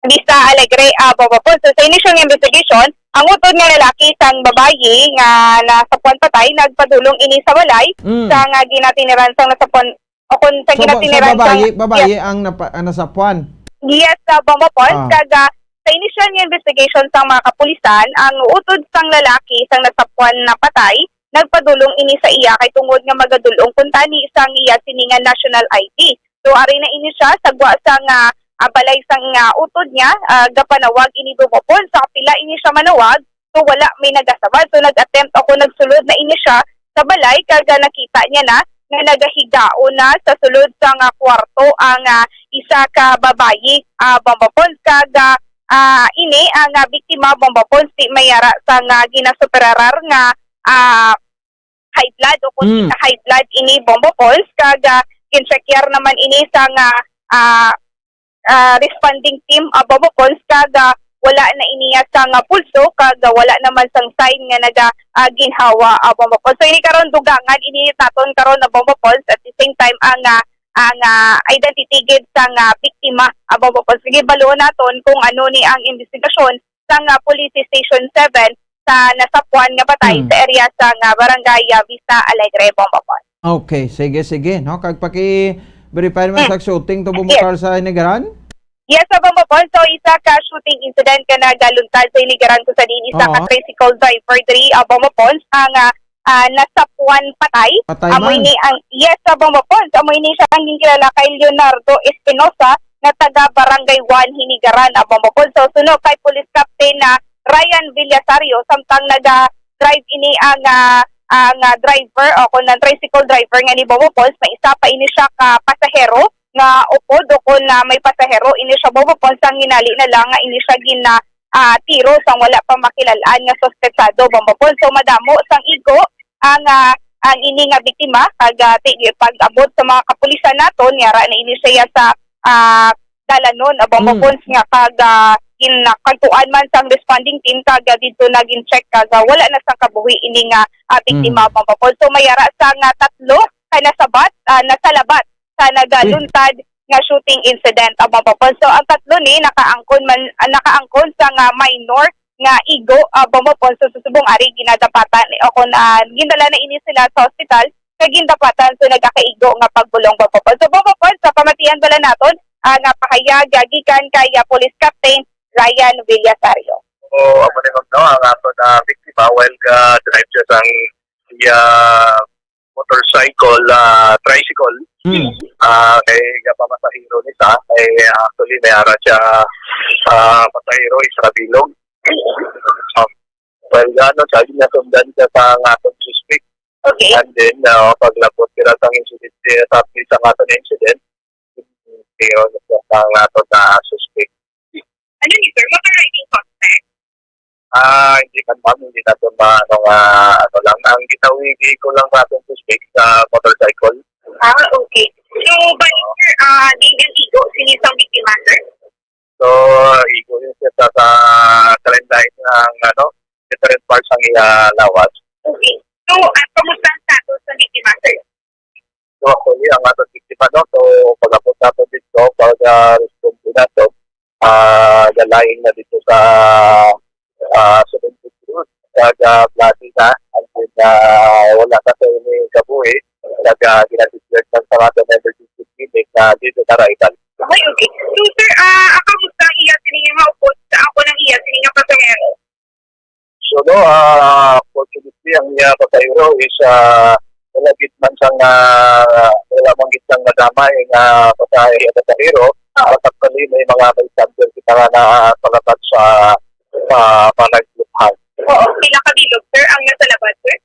Vista Alegre, ah, Bombo Ponce. So, sa initial nga investigation, ang utod nga lalaki sang babayi nga nasapuan patay nagpadulong ini sa balay Mm. sa nga ginatiniran sang nasapuan, o kung sa So, ba-, so ginatiniran sang, babayi, babayi yes. ang napa-, ang nasapuan? Yes, sa Bombo Ponce. Ah. Kag, ah, sa initial nga investigation sang mga kapulisan, ang utod sang lalaki sang nasapuan na patay nagpadulong ini sa iya kay tungod nga magadulong kuntani sang iya sini nga national I D. So, ari na ini siya sa gwa sang, ah, ah, balay sang, ah, utod niya, ah, gapanawag ini Bombo Ponce. Sa kapila ini siya manawag, so wala may nagasabad. So, nag-attempt ako, nagsulod na ini siya sa balay, kag, ah, nakita niya na nga nagahigaon na sa sulod sa nga kwarto ang, ah, isa ka babayi, ah, Bombo Ponce, kag, ah, ah, ini ang, ah, biktima, Bombo Ponce, di may ara sa nga ginasuperarar nga, ah, high blood o kung Mm. high blood ini, Bombo Ponce, kag, ah, gincheckar naman ini sa nga, ah, ah, responding team, ah, Bombo Ponce, kag, ah, wala na ini sa nga pulso, kag, ah, wala naman sang sign nga naga, ah, ginhawa, ah, Bombo Ponce. So, ini karon dugangan ini naton karon na Bombo Ponce, at the same time ang, ah, ang, ah, identity gid sa nga biktima, ah, Bombo Ponce. Sige, baluon naton kung ano ni ang investigasyon sa nga Police Station seven sa nasapuan nga patay Hmm. sa area sa nga Barangay, ah, Vista Alegre, Bombo Ponce. Okay, sige, sige, no? Kag paki-verify naman Hmm. sa shooting to Yes. bumukar sa Inigaran? Yes, sa Bombo Ponce. So, isa ka shooting incident nga nagaluntad sa Hinigaran, kung sa diin isa ka Oo. tricycle driver diri, ah, Bombo Pons, ang, ah, ah, nasapuan patay. Patay Amo man. ini ang, yes, sa Bombo Pons, amo ini siya ang ginkilala kay Leonardo Espinosa, nga taga Barangay One, Hinigaran, ah, Bombo Pons. So, suno kay Police Captain na Ryan Villasario, samtang naga-drive ini ang, ah, ang, ah, driver o kung ang tricycle driver nga ni Bombo Pons, may isa pa ini siya ka pasahero nga upod o kung na may pasahero ini siya Bombo Pons, ang hinali na lang nga ini siya gina, ah, tiro sang wala pa makilalaan nga suspetsado Bombo Pons. So, madamo sang igo ang, ah, ang ini nga biktima kag, ah, ti-, pag-abot sa mga kapulisan naton, yara na ini siya sa, ah, dalanon, ah, Bombo Mm. Pons nga kag, ah, in, ah, kagtuan man sang responding team kag, ah, didto na gin-check kag, ah, wala na sang kabuhi ini nga, ah, biktima, Mm. Bombo Pons. So, may ara sa nga tatlo ka nasabat, ah, nasalabat sa nagaluntad nga shooting incident, ah, Bombo Pons. So, ang tatlo ni nakaangkon man, ah, nakaangkon sa nga minor nga igo, ah, Bombo Pons. So, sa subong ari ginadapatan, eh, o kung, ah, gindala na ini sila sa hospital, kag gindapatan sa nagakaigo nga pagbulong, Bombo Pons. So, Bombo Pons, sa pamatian bala naton, ah, nga pahayag, ah, gikan kay, ah, Police Captain Ryan Villasario. So, amo ni, ma'am, no, ang ato na biktima, while ga-drive siya sang iya motorcycle, ah, tricycle, Hmm. ah, kay gapamasahero ni sa, kay actually may ara siya, ah, pasahero, isa ka bilog. Um, while gano, sabi niya, sundan siya sa nga atong suspect. Okay. And then, ah, paglabot nila sa incident, eh, sa, sa nga atong incident, pero sa nga atong na suspect. Ano ni, sir? Motor riding suspect? Ah, hindi man, ma'am, hindi naton ma-, ano nga, ano lang. Ang ginawi ko lang sa atong suspect sa motorcycle. Ah, okay. So, bali, sir, ah, di nang igo sini sang biktima, sir? So, igo yun siya sa, sa kalendahin ng, ano, different parts ng iya lawas. Okay. So, ah, kamusta ang status ng biktima, sir? So, actually, ang ato biktima, no? So, pag-abot nato dito, pag, ah, response nato, ah, galain na dito sa, ah, Cementerio, kag, ah, bloody na, and then, ah, wala na sa ini kabuhi, kag, ah, ginadeclare na sa ato emergency clinic na dead on arrival. Okay, okay. So, sir, ah, ang kamusta ang iya sini nga maupod sa ako ng iya sini nga pasahero? So, no, ah, fortunately, ang iya pasahero is, ah, wala gid man sang, ah, wala man gid sang nadamay nga pasahero, pasahero. Ah. But actually, may mga bystander kita nga na palapad sa, sa panagluhan. Oo, pila ka bilog, sir, ang nasa labas, sir?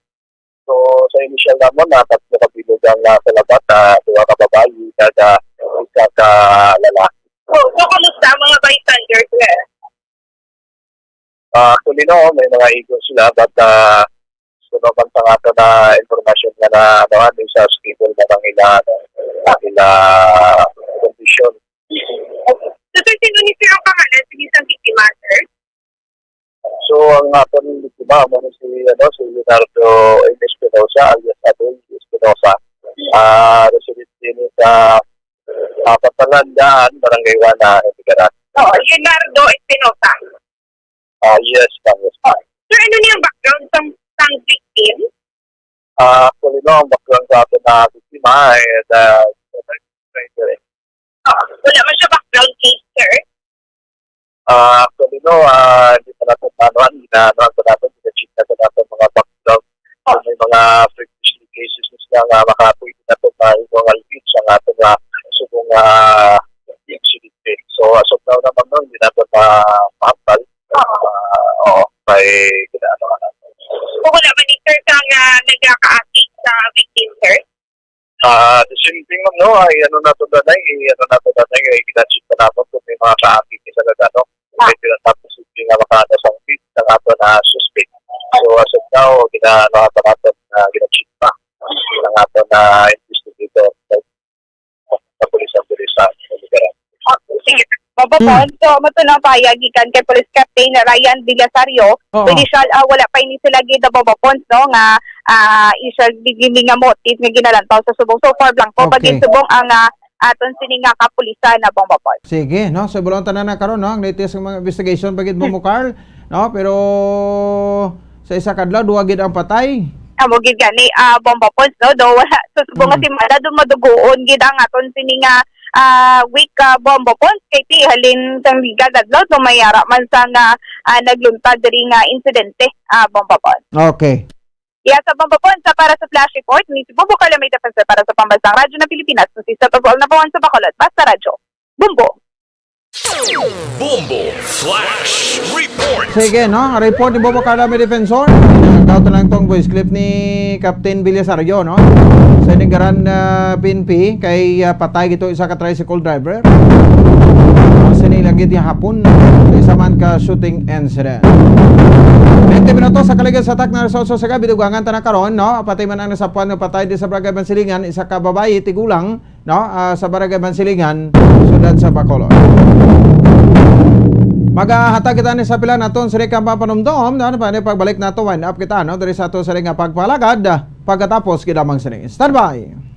So, sa initial namon, ah, tatlo ka bilog ang nasa labas, ah, duha ka babayi, kag, ah, isa ka lalaki. Oh, so, kamusta ang mga bystanders, sir? Ah, actually, no, may mga igo sila, but, ah, gusto naman sa ato na impormasyon nga na, ano, ano, sa stable na bang ila, ano, ang ila kondisyon. So, sir, sino ni sir ang pangalan sa isang biktima, sir? So, ang aton biktima, amo ni si, ano, si Leonardo Espinosa, alias Adoy Espinosa. Ah, residente ni sa, ah, Patalandaan, Barangay Wana, Hinigaran. Oo, Leonardo Espinosa. Ah, yes, ma'am, yes, ma'am. Sir, ano ni ang background sang, sang victim? Ah, actually, no, ang background sa aton na biktima ay, ah, driver, eh. Ah, wala man siya background case, sir? Ah, actually, no, ah, di pa nato maanuhan, ginaanohan pa nato, gina-check na sa nato mga background. Kung may mga previous cases na sila nga makapwede nato mahimo nga lead sa nga ato nga subong nga insidente. So, as of now naman, no, hindi nato ma-, mahambal. Ah, oo, kay ginaano ka na. So, wala man ni sir ka nga nagakaakit sa victim, sir? Ah, the same thing, ma'am, no? Ay, ano nato na, ay, ano nato na, ay, gina-check pa nato kung may mga kaakit sa nagano. Ah. May pinatapos yung nga makaano sa feed sa ato na suspect. So, as of now, ginaano pa nato na gina-check pa sa ato na investigator. Sa pulis ang pulis sa lugar. Ah, sige. Mabapon, Mm. So, mato na ang pahayag gikan kay Police Captain Ryan Villasario. Oo. Initial, ah, wala pa ini sila gid mabapon, no, nga, ah, isa gid nga motive nga ginalantaw sa subong. So far, blanco pa Okay. gid subong ang, ah, aton sini nga kapulisan na Bombo Pons. Sige, no? So, bulang tanan na karon, no? Ang latest nga mga investigation pa gid, Bombo Carl, no? Pero sa isa ka adlaw, duha gid ang patay. Amo gid gani, ah, Bombo Pons, no? Do wala sa subong nga Mm. semana, do madugoon gid ang aton sini nga, ah, week, ah, Bombo Pons, kay ti halin sang ligad adlaw, so may ara man sa nga, ah, nagluntad diri nga insidente, ah, Bombo Pons. Okay. Iya sa Bombo Pons, sa para sa flash report, ni si Bobo Carlo May Defensor para sa Pambansang Radyo ng Pilipinas, kung si sa Tagol na Buwan sa Bacolod, basta radyo. Bombo. Bombo Flash Report. Sige, no? Report ni Bobo Carlo May Defensor. Daw to lang tong voice clip ni Captain Villasario, no? Sa Nigaran, ah, P N P, kay, ah, patay gito isa ka tricycle driver. Sini lagi di hapon, sa isa man ka shooting incident. Twenty minutos sa kaligid sa atak na resulta sa gabi, dugangan ta na karon, no? Patay man ang nasapuan nga patay di sa Barangay Bansilingan, isa ka babayi, tigulang, no? Ah, sa Barangay Bansilingan, siyudad sa Bacolod. Magahatag kita ni sa pila naton sa rekang papanumdom, no? Ano pa, ano, pagbalik nato, wind up kita, no? Diri sa ato sa nga pagpalagad, pagkatapos, gid lamang sini. Standby!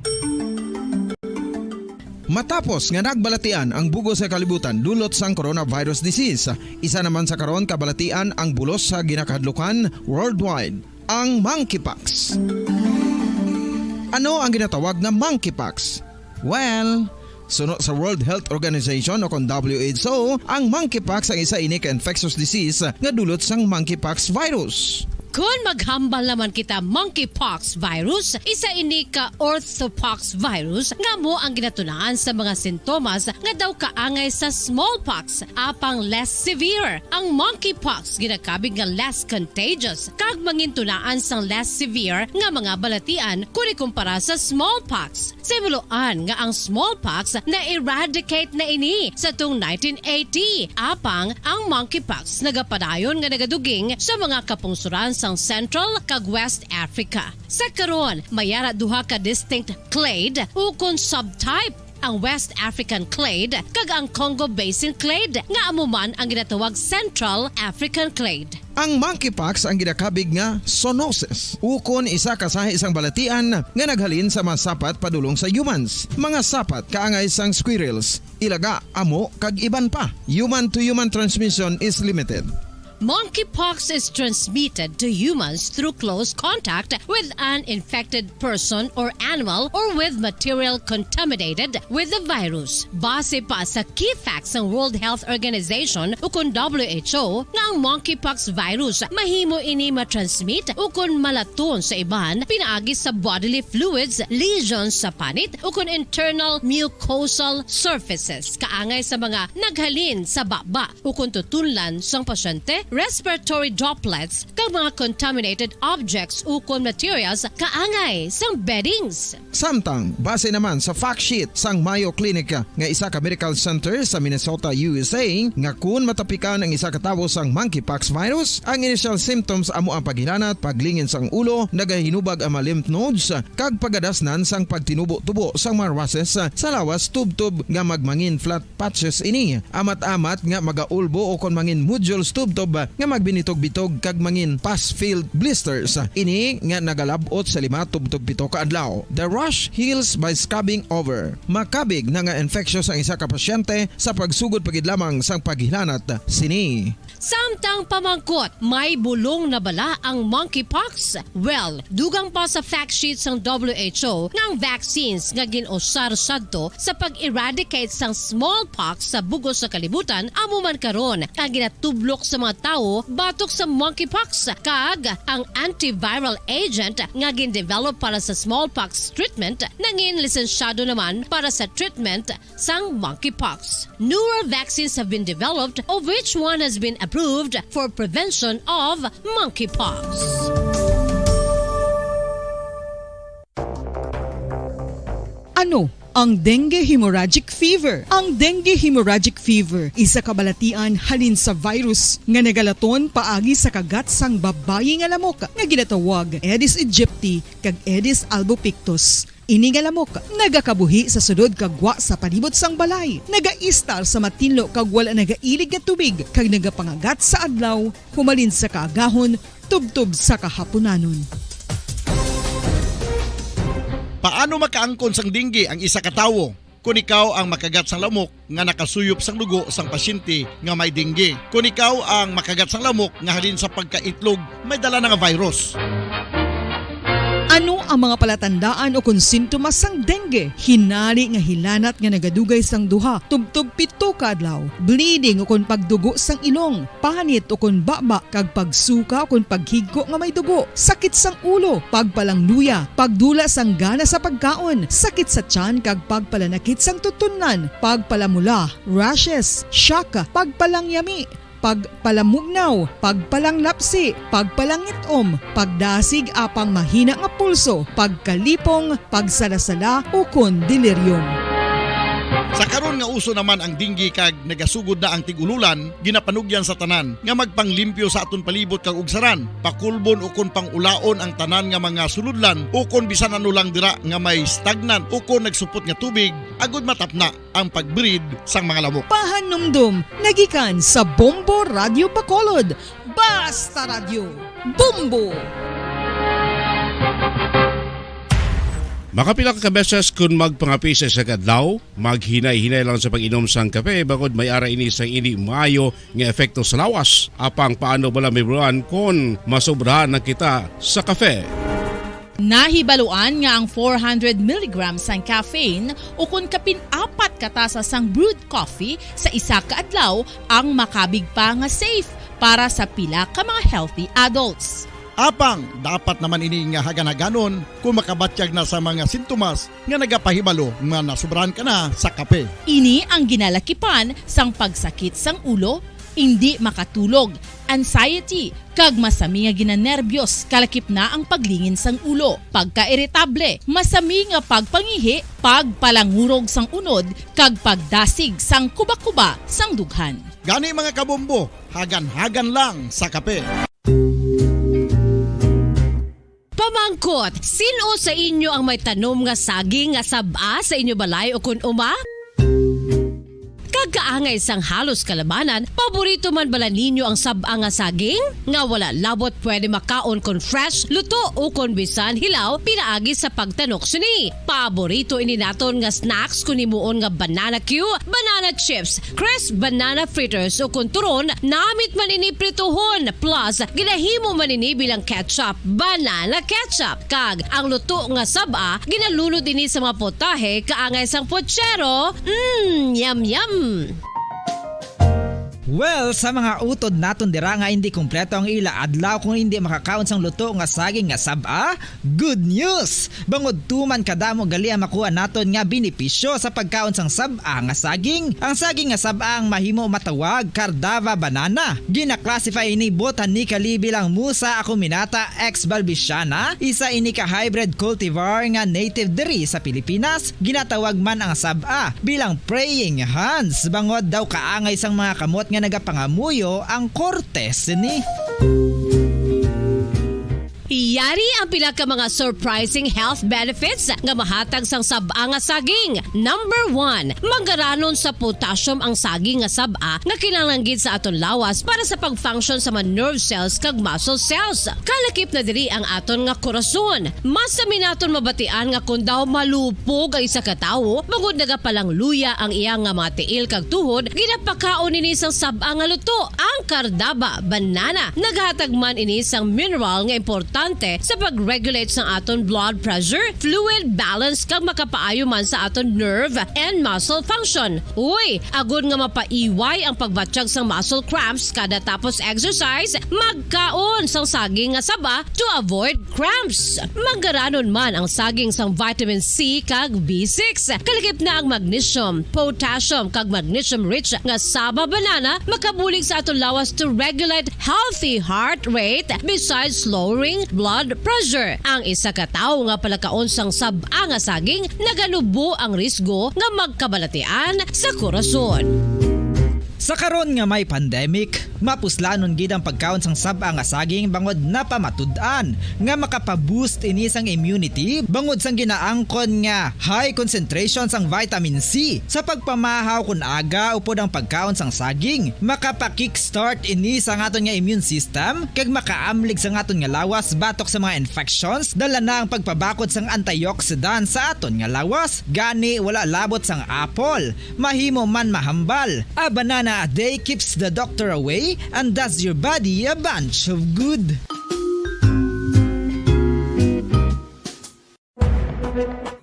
Matapos nga nagbalatian ang bug-os nga kalibutan dulot sang coronavirus disease, isa naman sa karon kabalatian ang bulos sa ginakahadlukan worldwide, ang monkeypox. Ano ang ginatawag nga monkeypox? Well, suno sa World Health Organization o kon W H O, ang monkeypox ang isa ini ka infectious disease nga dulot sang monkeypox virus. Kon maghambal naman kita, monkeypox virus, isa ini ka orthopox virus nga amo ang ginatunaan sa mga sintomas nga daw kaangay sa smallpox, apang less severe. Ang monkeypox ginakabig nga less contagious kag mangintunaan sang less severe nga mga balatian kon ikumpara sa smallpox. Sa himuloan nga ang smallpox na-eradicate na ini sa tung nineteen eighty, apang ang monkeypox nagapadayon nga nagaduging sa mga kapungsoran sang Central kag West Africa. Sa karon, may ara duha ka distinct clade ukon subtype, ang West African clade kag ang Congo Basin clade, nga amo man ang ginatawag Central African clade. Ang monkeypox ang ginakabig nga zoonosis, ukon isa ka sahi sang balatian nga naghalin sa mga sapat padulong sa humans, mga sapat kaangay sang squirrels, ilaga, amo, kag iban pa. Human-to-human transmission is limited. Monkeypox is transmitted to humans through close contact with an infected person or animal or with material contaminated with the virus. Base pa sa key facts sang World Health Organization ukon W H O, nga ang monkeypox virus mahimo ini matransmit ukon malaton sa iban pinaagi sa bodily fluids, lesions sa panit, ukon internal mucosal surfaces, kaangay sa mga naghalin sa baba, ukon tutunlan sang pasyente, respiratory droplets, kag mga contaminated objects ukon materials kaangay sang beddings. Samtang, base naman sa fact sheet sang Mayo Clinic nga isa ka medical center sa Minnesota, U S A, nga kun matapikan ang isa ka tawo sang monkeypox virus, ang initial symptoms amo ang paghilanat, paglingin sang ulo, nagahinubag ang mga lymph nodes, kag pagadasnan sang pagtinubo-tubo sang mga rushes sa lawas tubtob nga magmangin flat patches ini. Amat-amat nga magaulbo o kon mangin nodules tubtob nga magbinitog-bitog kag mangin pus-filled blisters. Ini nga nagalab-ot sa lima tubtob pito ka adlaw. The rash heals by scabbing over. Makabig na nga infectious ang isa ka pasyente sa pagsugod pa gid lamang sang paghilanat sini. Samtang pamangkot, may bulong na bala ang monkeypox? Well, dugang pa sa fact sheet sang W H O nga ang vaccines nga gin-usar sadto sa pag-eradicate sang smallpox sa bug-os nga kalibutan amo man karon ang ginatublok sa mga tawo batok sa monkeypox, kag ang antiviral agent nga gin-develop para sa smallpox treatment nangin lisensyado naman para sa treatment sang monkeypox. Newer vaccines have been developed, of which one has been approved for prevention of monkeypox. Ano ang dengue hemorrhagic fever? Ang dengue hemorrhagic fever, isa ka balatian halin sa virus nga nagalaton paagi sa kagat sang babayi nga lamok nga ginatawag Aedes aegypti kag Aedes albopictus. Ini nga lamok nagakabuhi sa sulod kag gwa sa palibot sang balay, nagaistar sa matinlo kag wala nagailig nga tubig, kag nagapangagat sa adlaw humalin sa kaagahon tubtob sa kahapunanon. Paano makaangkon sang dengue ang isa ka tawo? Kon ikaw ang makagat sang lamok nga nakasuyop sang dugo sang pasyente nga may dengue. Kon ikaw ang makagat sang lamok nga halin sa pagkaitlog may dala na nga virus. Ano Ang mga palatandaan ukon sintomas sang dengue: hinari nga hilanat nga nagadugay sang duha tubtob pito ka adlaw, bleeding ukon pagdugo sang ilong, panit ukon baba, kag pagsuka ukon paghigko nga may dugo, sakit sang ulo, pagpalangluya, pagdula sang gana sa pagkaon, sakit sa tiyan kag pagpalanakit sang tutunlan, pagpalamula, rashes, shock, pagpalangyami, pagpalamugnaw, pagpalanglapsi, pagpalangit-om, pagdasig apang mahina nga pulso, pagkalipong, pagsalasala, ukon delirium. Sa karon nga uso naman ang dengue kag nagasugod na ang tig-ululan, ginapanugyan sa tanan nga magpanglimpyo sa aton palibot kag ugsaran, pakulbon ukon pang-ulaon ang tanan nga mga sulodlan ukon bisan ano lang dira nga may stagnant ukon nagsupot nga tubig, agud matapna ang pag-breed sang mga lamok. Pahanumdom nagikan sa Bombo Radio Bacolod. Basta Radyo, Bombo! Makapila ka beses kon magpangape sa isa ka adlaw, maghinay-hinay lang sa pag-inom sang kape, bangod may ara ini sang indi maayo nga epekto sa lawas. Apang paano bala, Ma'am Ron, kon masobrahan na kita sa kape? Nahibaluan nga ang four hundred milligrams sang caffeine, ukon kapin apat ka tasa sang brewed coffee sa isa ka adlaw, ang makabig pa nga safe para sa pila ka mga healthy adults. Apang dapat naman ini nga hagan-haganon kung makabatyag na sa mga sintomas nga nagapahibalo nga nasobrahan ka na sa kape. Ini ang ginalakipan sang pagsakit sang ulo, indi makatulog, anxiety, kag masami nga ginanerbyos, kalakip na ang paglingin sang ulo, pagkairitable, masami nga pagpangihi, pagpalangurog sang unod, kag pagdasig sang kubakuba sang dughan. Gani, mga kabombo, hagan-hagan lang sa kape. Pamangkot, sin-o sa inyo ang may tanom nga saging nga sab-a sa inyo balay ukon uma? Kag kaangay sang halos kalabanan, paborito man bala ninyo ang sab-a nga saging? Nga wala labot pwede makaon kon fresh, luto, ukon bisan hilaw pinaagi sa pagtanok sini. Paborito ini naton nga snacks kon himuon nga banana cue, banana chips, crisp banana fritters, ukon turon, namit man ini prituhon, plus ginahimo man ini bilang ketchup, banana ketchup. Kag ang luto nga sab-a, ginalunod ini sa mga potahe kaangay sang puchero. Mm, yum, yum! Well, sa mga utod naton dira nga indi kompleto ang ila adlaw kung indi makakaon sang luto nga saging nga sab-a, good news! Bangod tuman kadamo gali ang makuha naton nga benepisyo sa pagkaon sang sab-a nga saging. Ang saging nga sab-a ang mahimo matawag Cardava banana. Gina-classify ini botanically bilang Musa acuminata ex balbisiana, isa ini ka hybrid cultivar nga native diri sa Pilipinas. Ginatawag man ang sab-a bilang praying hands, bangod daw kaangay sang mga kamot nga nagapangamuyo ang korte sini. Yari ang pila ka mga surprising health benefits nga mahatag sang sab-a nga saging. Number one, manggaranon sa potassium ang saging nga sab-a nga kinahanglan gid sa aton lawas para sa pag-function sa mga nerve cells kag muscle cells. Kalakip na diri ang aton nga korason. Masami naton mabatian nga kon daw malupog ang isa ka tawo, bangod nagapalangluya ang iya nga mga tiil kag tuhod, ginapakaon ini sang sab-a nga luto, ang Cardaba banana. Naghatag man ini sang mineral nga importante sa pag-regulate sang aton blood pressure, fluid balance, kag makapaayo man sa aton nerve and muscle function. Uy, agod nga mapaiway ang pagbatyag sang muscle cramps kada tapos exercise, magkaon sang saging nga saba to avoid cramps. Manggaranon man ang saging sang vitamin C kag B six. Kalakip na ang magnesium, potassium, kag magnesium-rich nga saba banana makabulig sa aton lawas to regulate healthy heart rate besides lowering blood pressure. Ang isa ka tawo nga palakaon sang sab-a nga saging naganubo ang risgo nga magkabalatian sa korason. Sa karon nga may pandemic, mapuslanon gid ang pagkaon sang sab-a nga saging bangod napamatud-an nga makapa-boost ini sang immunity bangod sang ginaangkon nga high concentration sang vitamin C. Sa pagpamahaw kon aga upod ang pagkaon sang saging, makapa-kickstart ini sang aton nga immune system kag makaamlig sang aton nga lawas batok sa mga infections. Dala na ang pagpabakod sang antioxidant sa aton nga lawas. Gani, wala labot sang apple, mahimo man mahambal. A banana a day keeps the doctor away and does your body a bunch of good.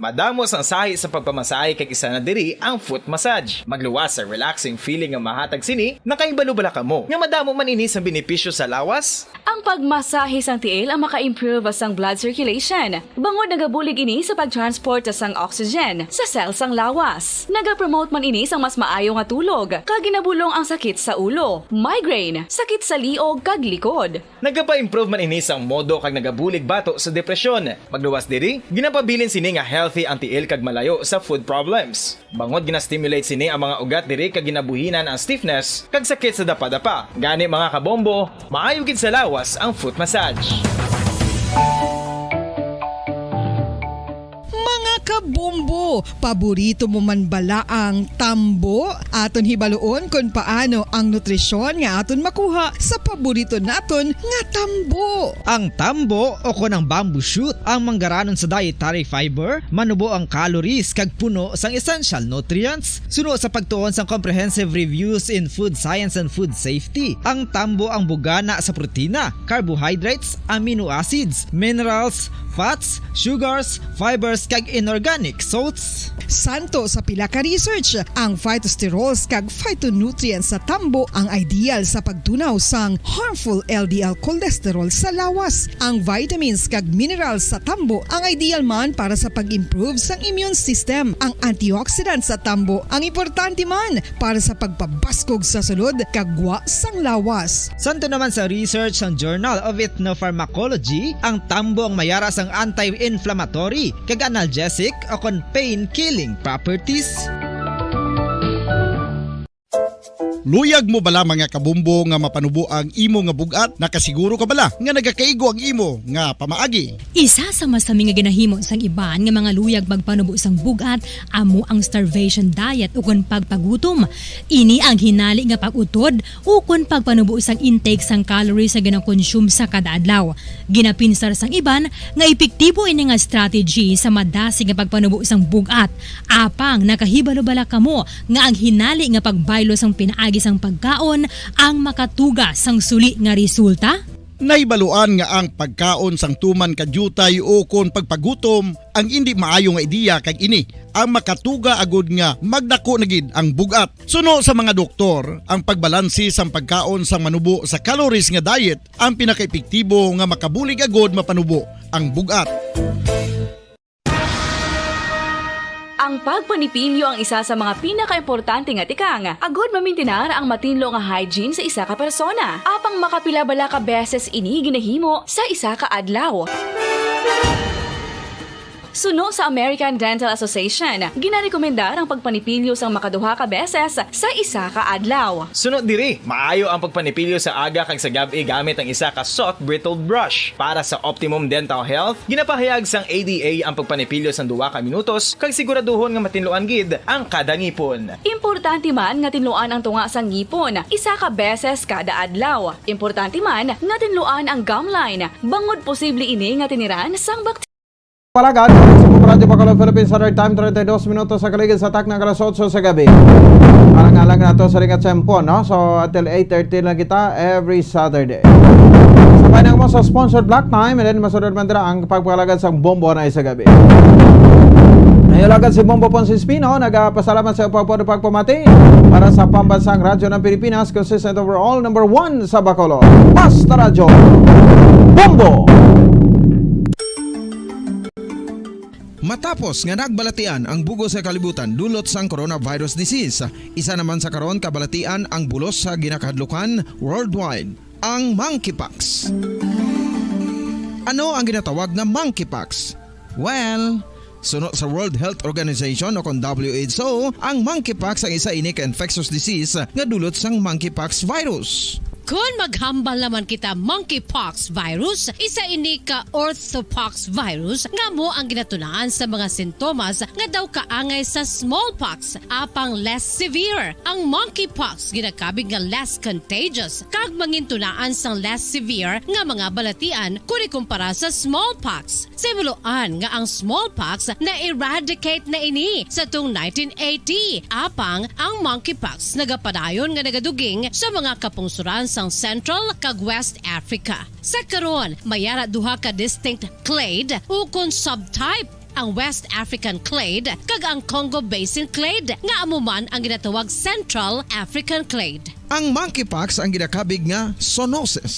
Madamo sang sahi sa pagpamasahe, kag isa na diri ang foot massage. Magluwas sa relaxing feeling nga mahatag sini. Nakahibalo bala kamo nga madamo man ini sang benepisyo sa lawas? Ang pagmasahe sang tiil ang maka-improve sang blood circulation, bangod nagabulig ini sa pag-transport sang oxygen sa cell sang lawas. Nagapromote man ini sang mas maayo nga tulog, kag ginabulong ang sakit sa ulo, migraine, sakit sa liog, kag likod. Nagapa-improve man ini sang modo kag nagabulig bato sa depresyon. Magluwas diri, ginapabilin sini nga healthy ang tiil kag malayo sa foot problems. Bangod gina-stimulate sini ang mga ugat diri kag ginabuhinan ang stiffness kag sakit sa dapadapa. Gani, mga kabombo, maayo gid sa lawas ang foot massage. Mga kabombo, paborito mo man bala ang tambo? Aton hibaluon kon paano ang nutrisyon nga aton makuha sa paborito naton nga tambo. Ang tambo o kon ang bamboo shoot ang manggaranon sa dietary fiber, manubo ang calories kag puno sang essential nutrients. Suno sa pagtuon sang Comprehensive Reviews in Food Science and Food Safety, ang tambo ang bugana sa protina, carbohydrates, amino acids, minerals, fats, sugars, fibers, kag inorganic salts. Santo sa pila ka research, ang phytosterols kag phytonutrients sa tambo ang ideal sa pagtunaw sang harmful L D L cholesterol sa lawas. Ang vitamins kag minerals sa tambo ang ideal man para sa pag-improve sang immune system. Ang antioxidants sa tambo ang importante man para sa pagpabaskog sa sulod kag gwa sang lawas. Santo naman sa research sang Journal of Ethnopharmacology, ang tambo ang mayara sang anti-inflammatory kag analgesic o kon pain-killing properties. Luyag mo bala, mga kabumbo, nga mapanubo ang imo nga bug-at? Nakasiguro ka bala nga nagakaigo ang imo nga pamaagi? Isa sa masami nga ginahimo sang iban nga mga luyag magpanubo sang bug-at amo ang starvation diet ukon pagpagutom. Ini ang hinali nga pag-utod ukon pagpanubo sang intake sang calories nga ginakonsume sa kada adlaw. Ginapinsar sang iban nga epektibo ini nga strategy sa madasig nga pagpanubo sang bug-at. Apang nakahibalo bala kamo nga ang hinali nga pagbaylo sang pinaagi sang pagkaon ang makatuga sang suli nga resulta? Nahibaluan nga ang pagkaon sang tuman ka diutay ukon pagpagutom ang indi maayo nga ideya, kag ini ang makatuga agud nga magdako na gid ang bug-at. Suno sa mga doktor, ang pagbalanse sang pagkaon sang manubo sa calories nga diet ang pinakaepektibo nga makabulig agud mapanubo ang bug-at. Ang pagpanipilyo ang isa sa mga pinakaimportante nga tikang agud mamintinar ang matinlo nga hygiene sa isa ka persona. Apang makapila bala ka beses ini ginahimo sa isa ka adlaw? Suno sa American Dental Association, ginarekomendar ang pagpanipilyo sang makaduha ka beses sa isa ka adlaw. Suno diri, maayo ang pagpanipilyo sa aga kag sa gab-i gamit ang isa ka soft bristled brush. Para sa optimum dental health, ginapahayag sang A D A ang pagpanipilyo sang duha ka minutos kag siguraduhon nga matinluan gid ang kada ngipon. Importante man nga tinluan ang tunga sang ngipon isa ka beses kada adlaw. Importante man nga tinluan ang gum line, bangod posible ini nga tiniran sang bakterya. Palagad sa Radyo Bacolod, Philippine Standard Time, treinta y dos minutos sa kaligid sa takna nga alas otso sa gabi. Alang-alang nato sa ringat tempo, no? So, until eight thirty lang kita every Saturday. Sabay na mo sa sponsored block time, and then masunod man dira ang pagpalagad sa Bombo na sa gabi. Ngayon, lagad si Bombo Ponce Espino, nagapasalamat sa pagpapod pagpamati para sa pambansang radyo ng Pilipinas, consistent overall, number one sa Bacolod. Basta Radyo, Bombo! Matapos nga nagbalatian ang bug-os sa kalibutan dulot sang coronavirus disease, isa naman sa karon kabalatian ang bulos sa ginakahadlukan worldwide, ang monkeypox. Ano ang ginatawag nga monkeypox? Well, suno sa World Health Organization o kon W H O, ang monkeypox ang isa ini ka infectious disease nga dulot sang monkeypox virus. Kon maghambal naman kita, monkeypox virus, isa ini ka orthopox virus nga amo ang ginatunaan sa mga sintomas nga daw kaangay sa smallpox, apang less severe. Ang monkeypox ginakabig nga less contagious kag mangintunaan sang less severe nga mga balatian kon ikumpara sa smallpox. Sa hibaluan nga ang smallpox na-eradicate na ini sa tung nineteen eighty, apang ang monkeypox nagapadayon nga nagaduging sa mga kapungsoran sang Central kag West Africa. Sa karon, may ara duha ka distinct clade ukon subtype ang West African clade, kag ang Congo Basin clade, nga amo man ang ginatawag Central African clade. Ang monkeypox ang ginakabig nga zoonosis.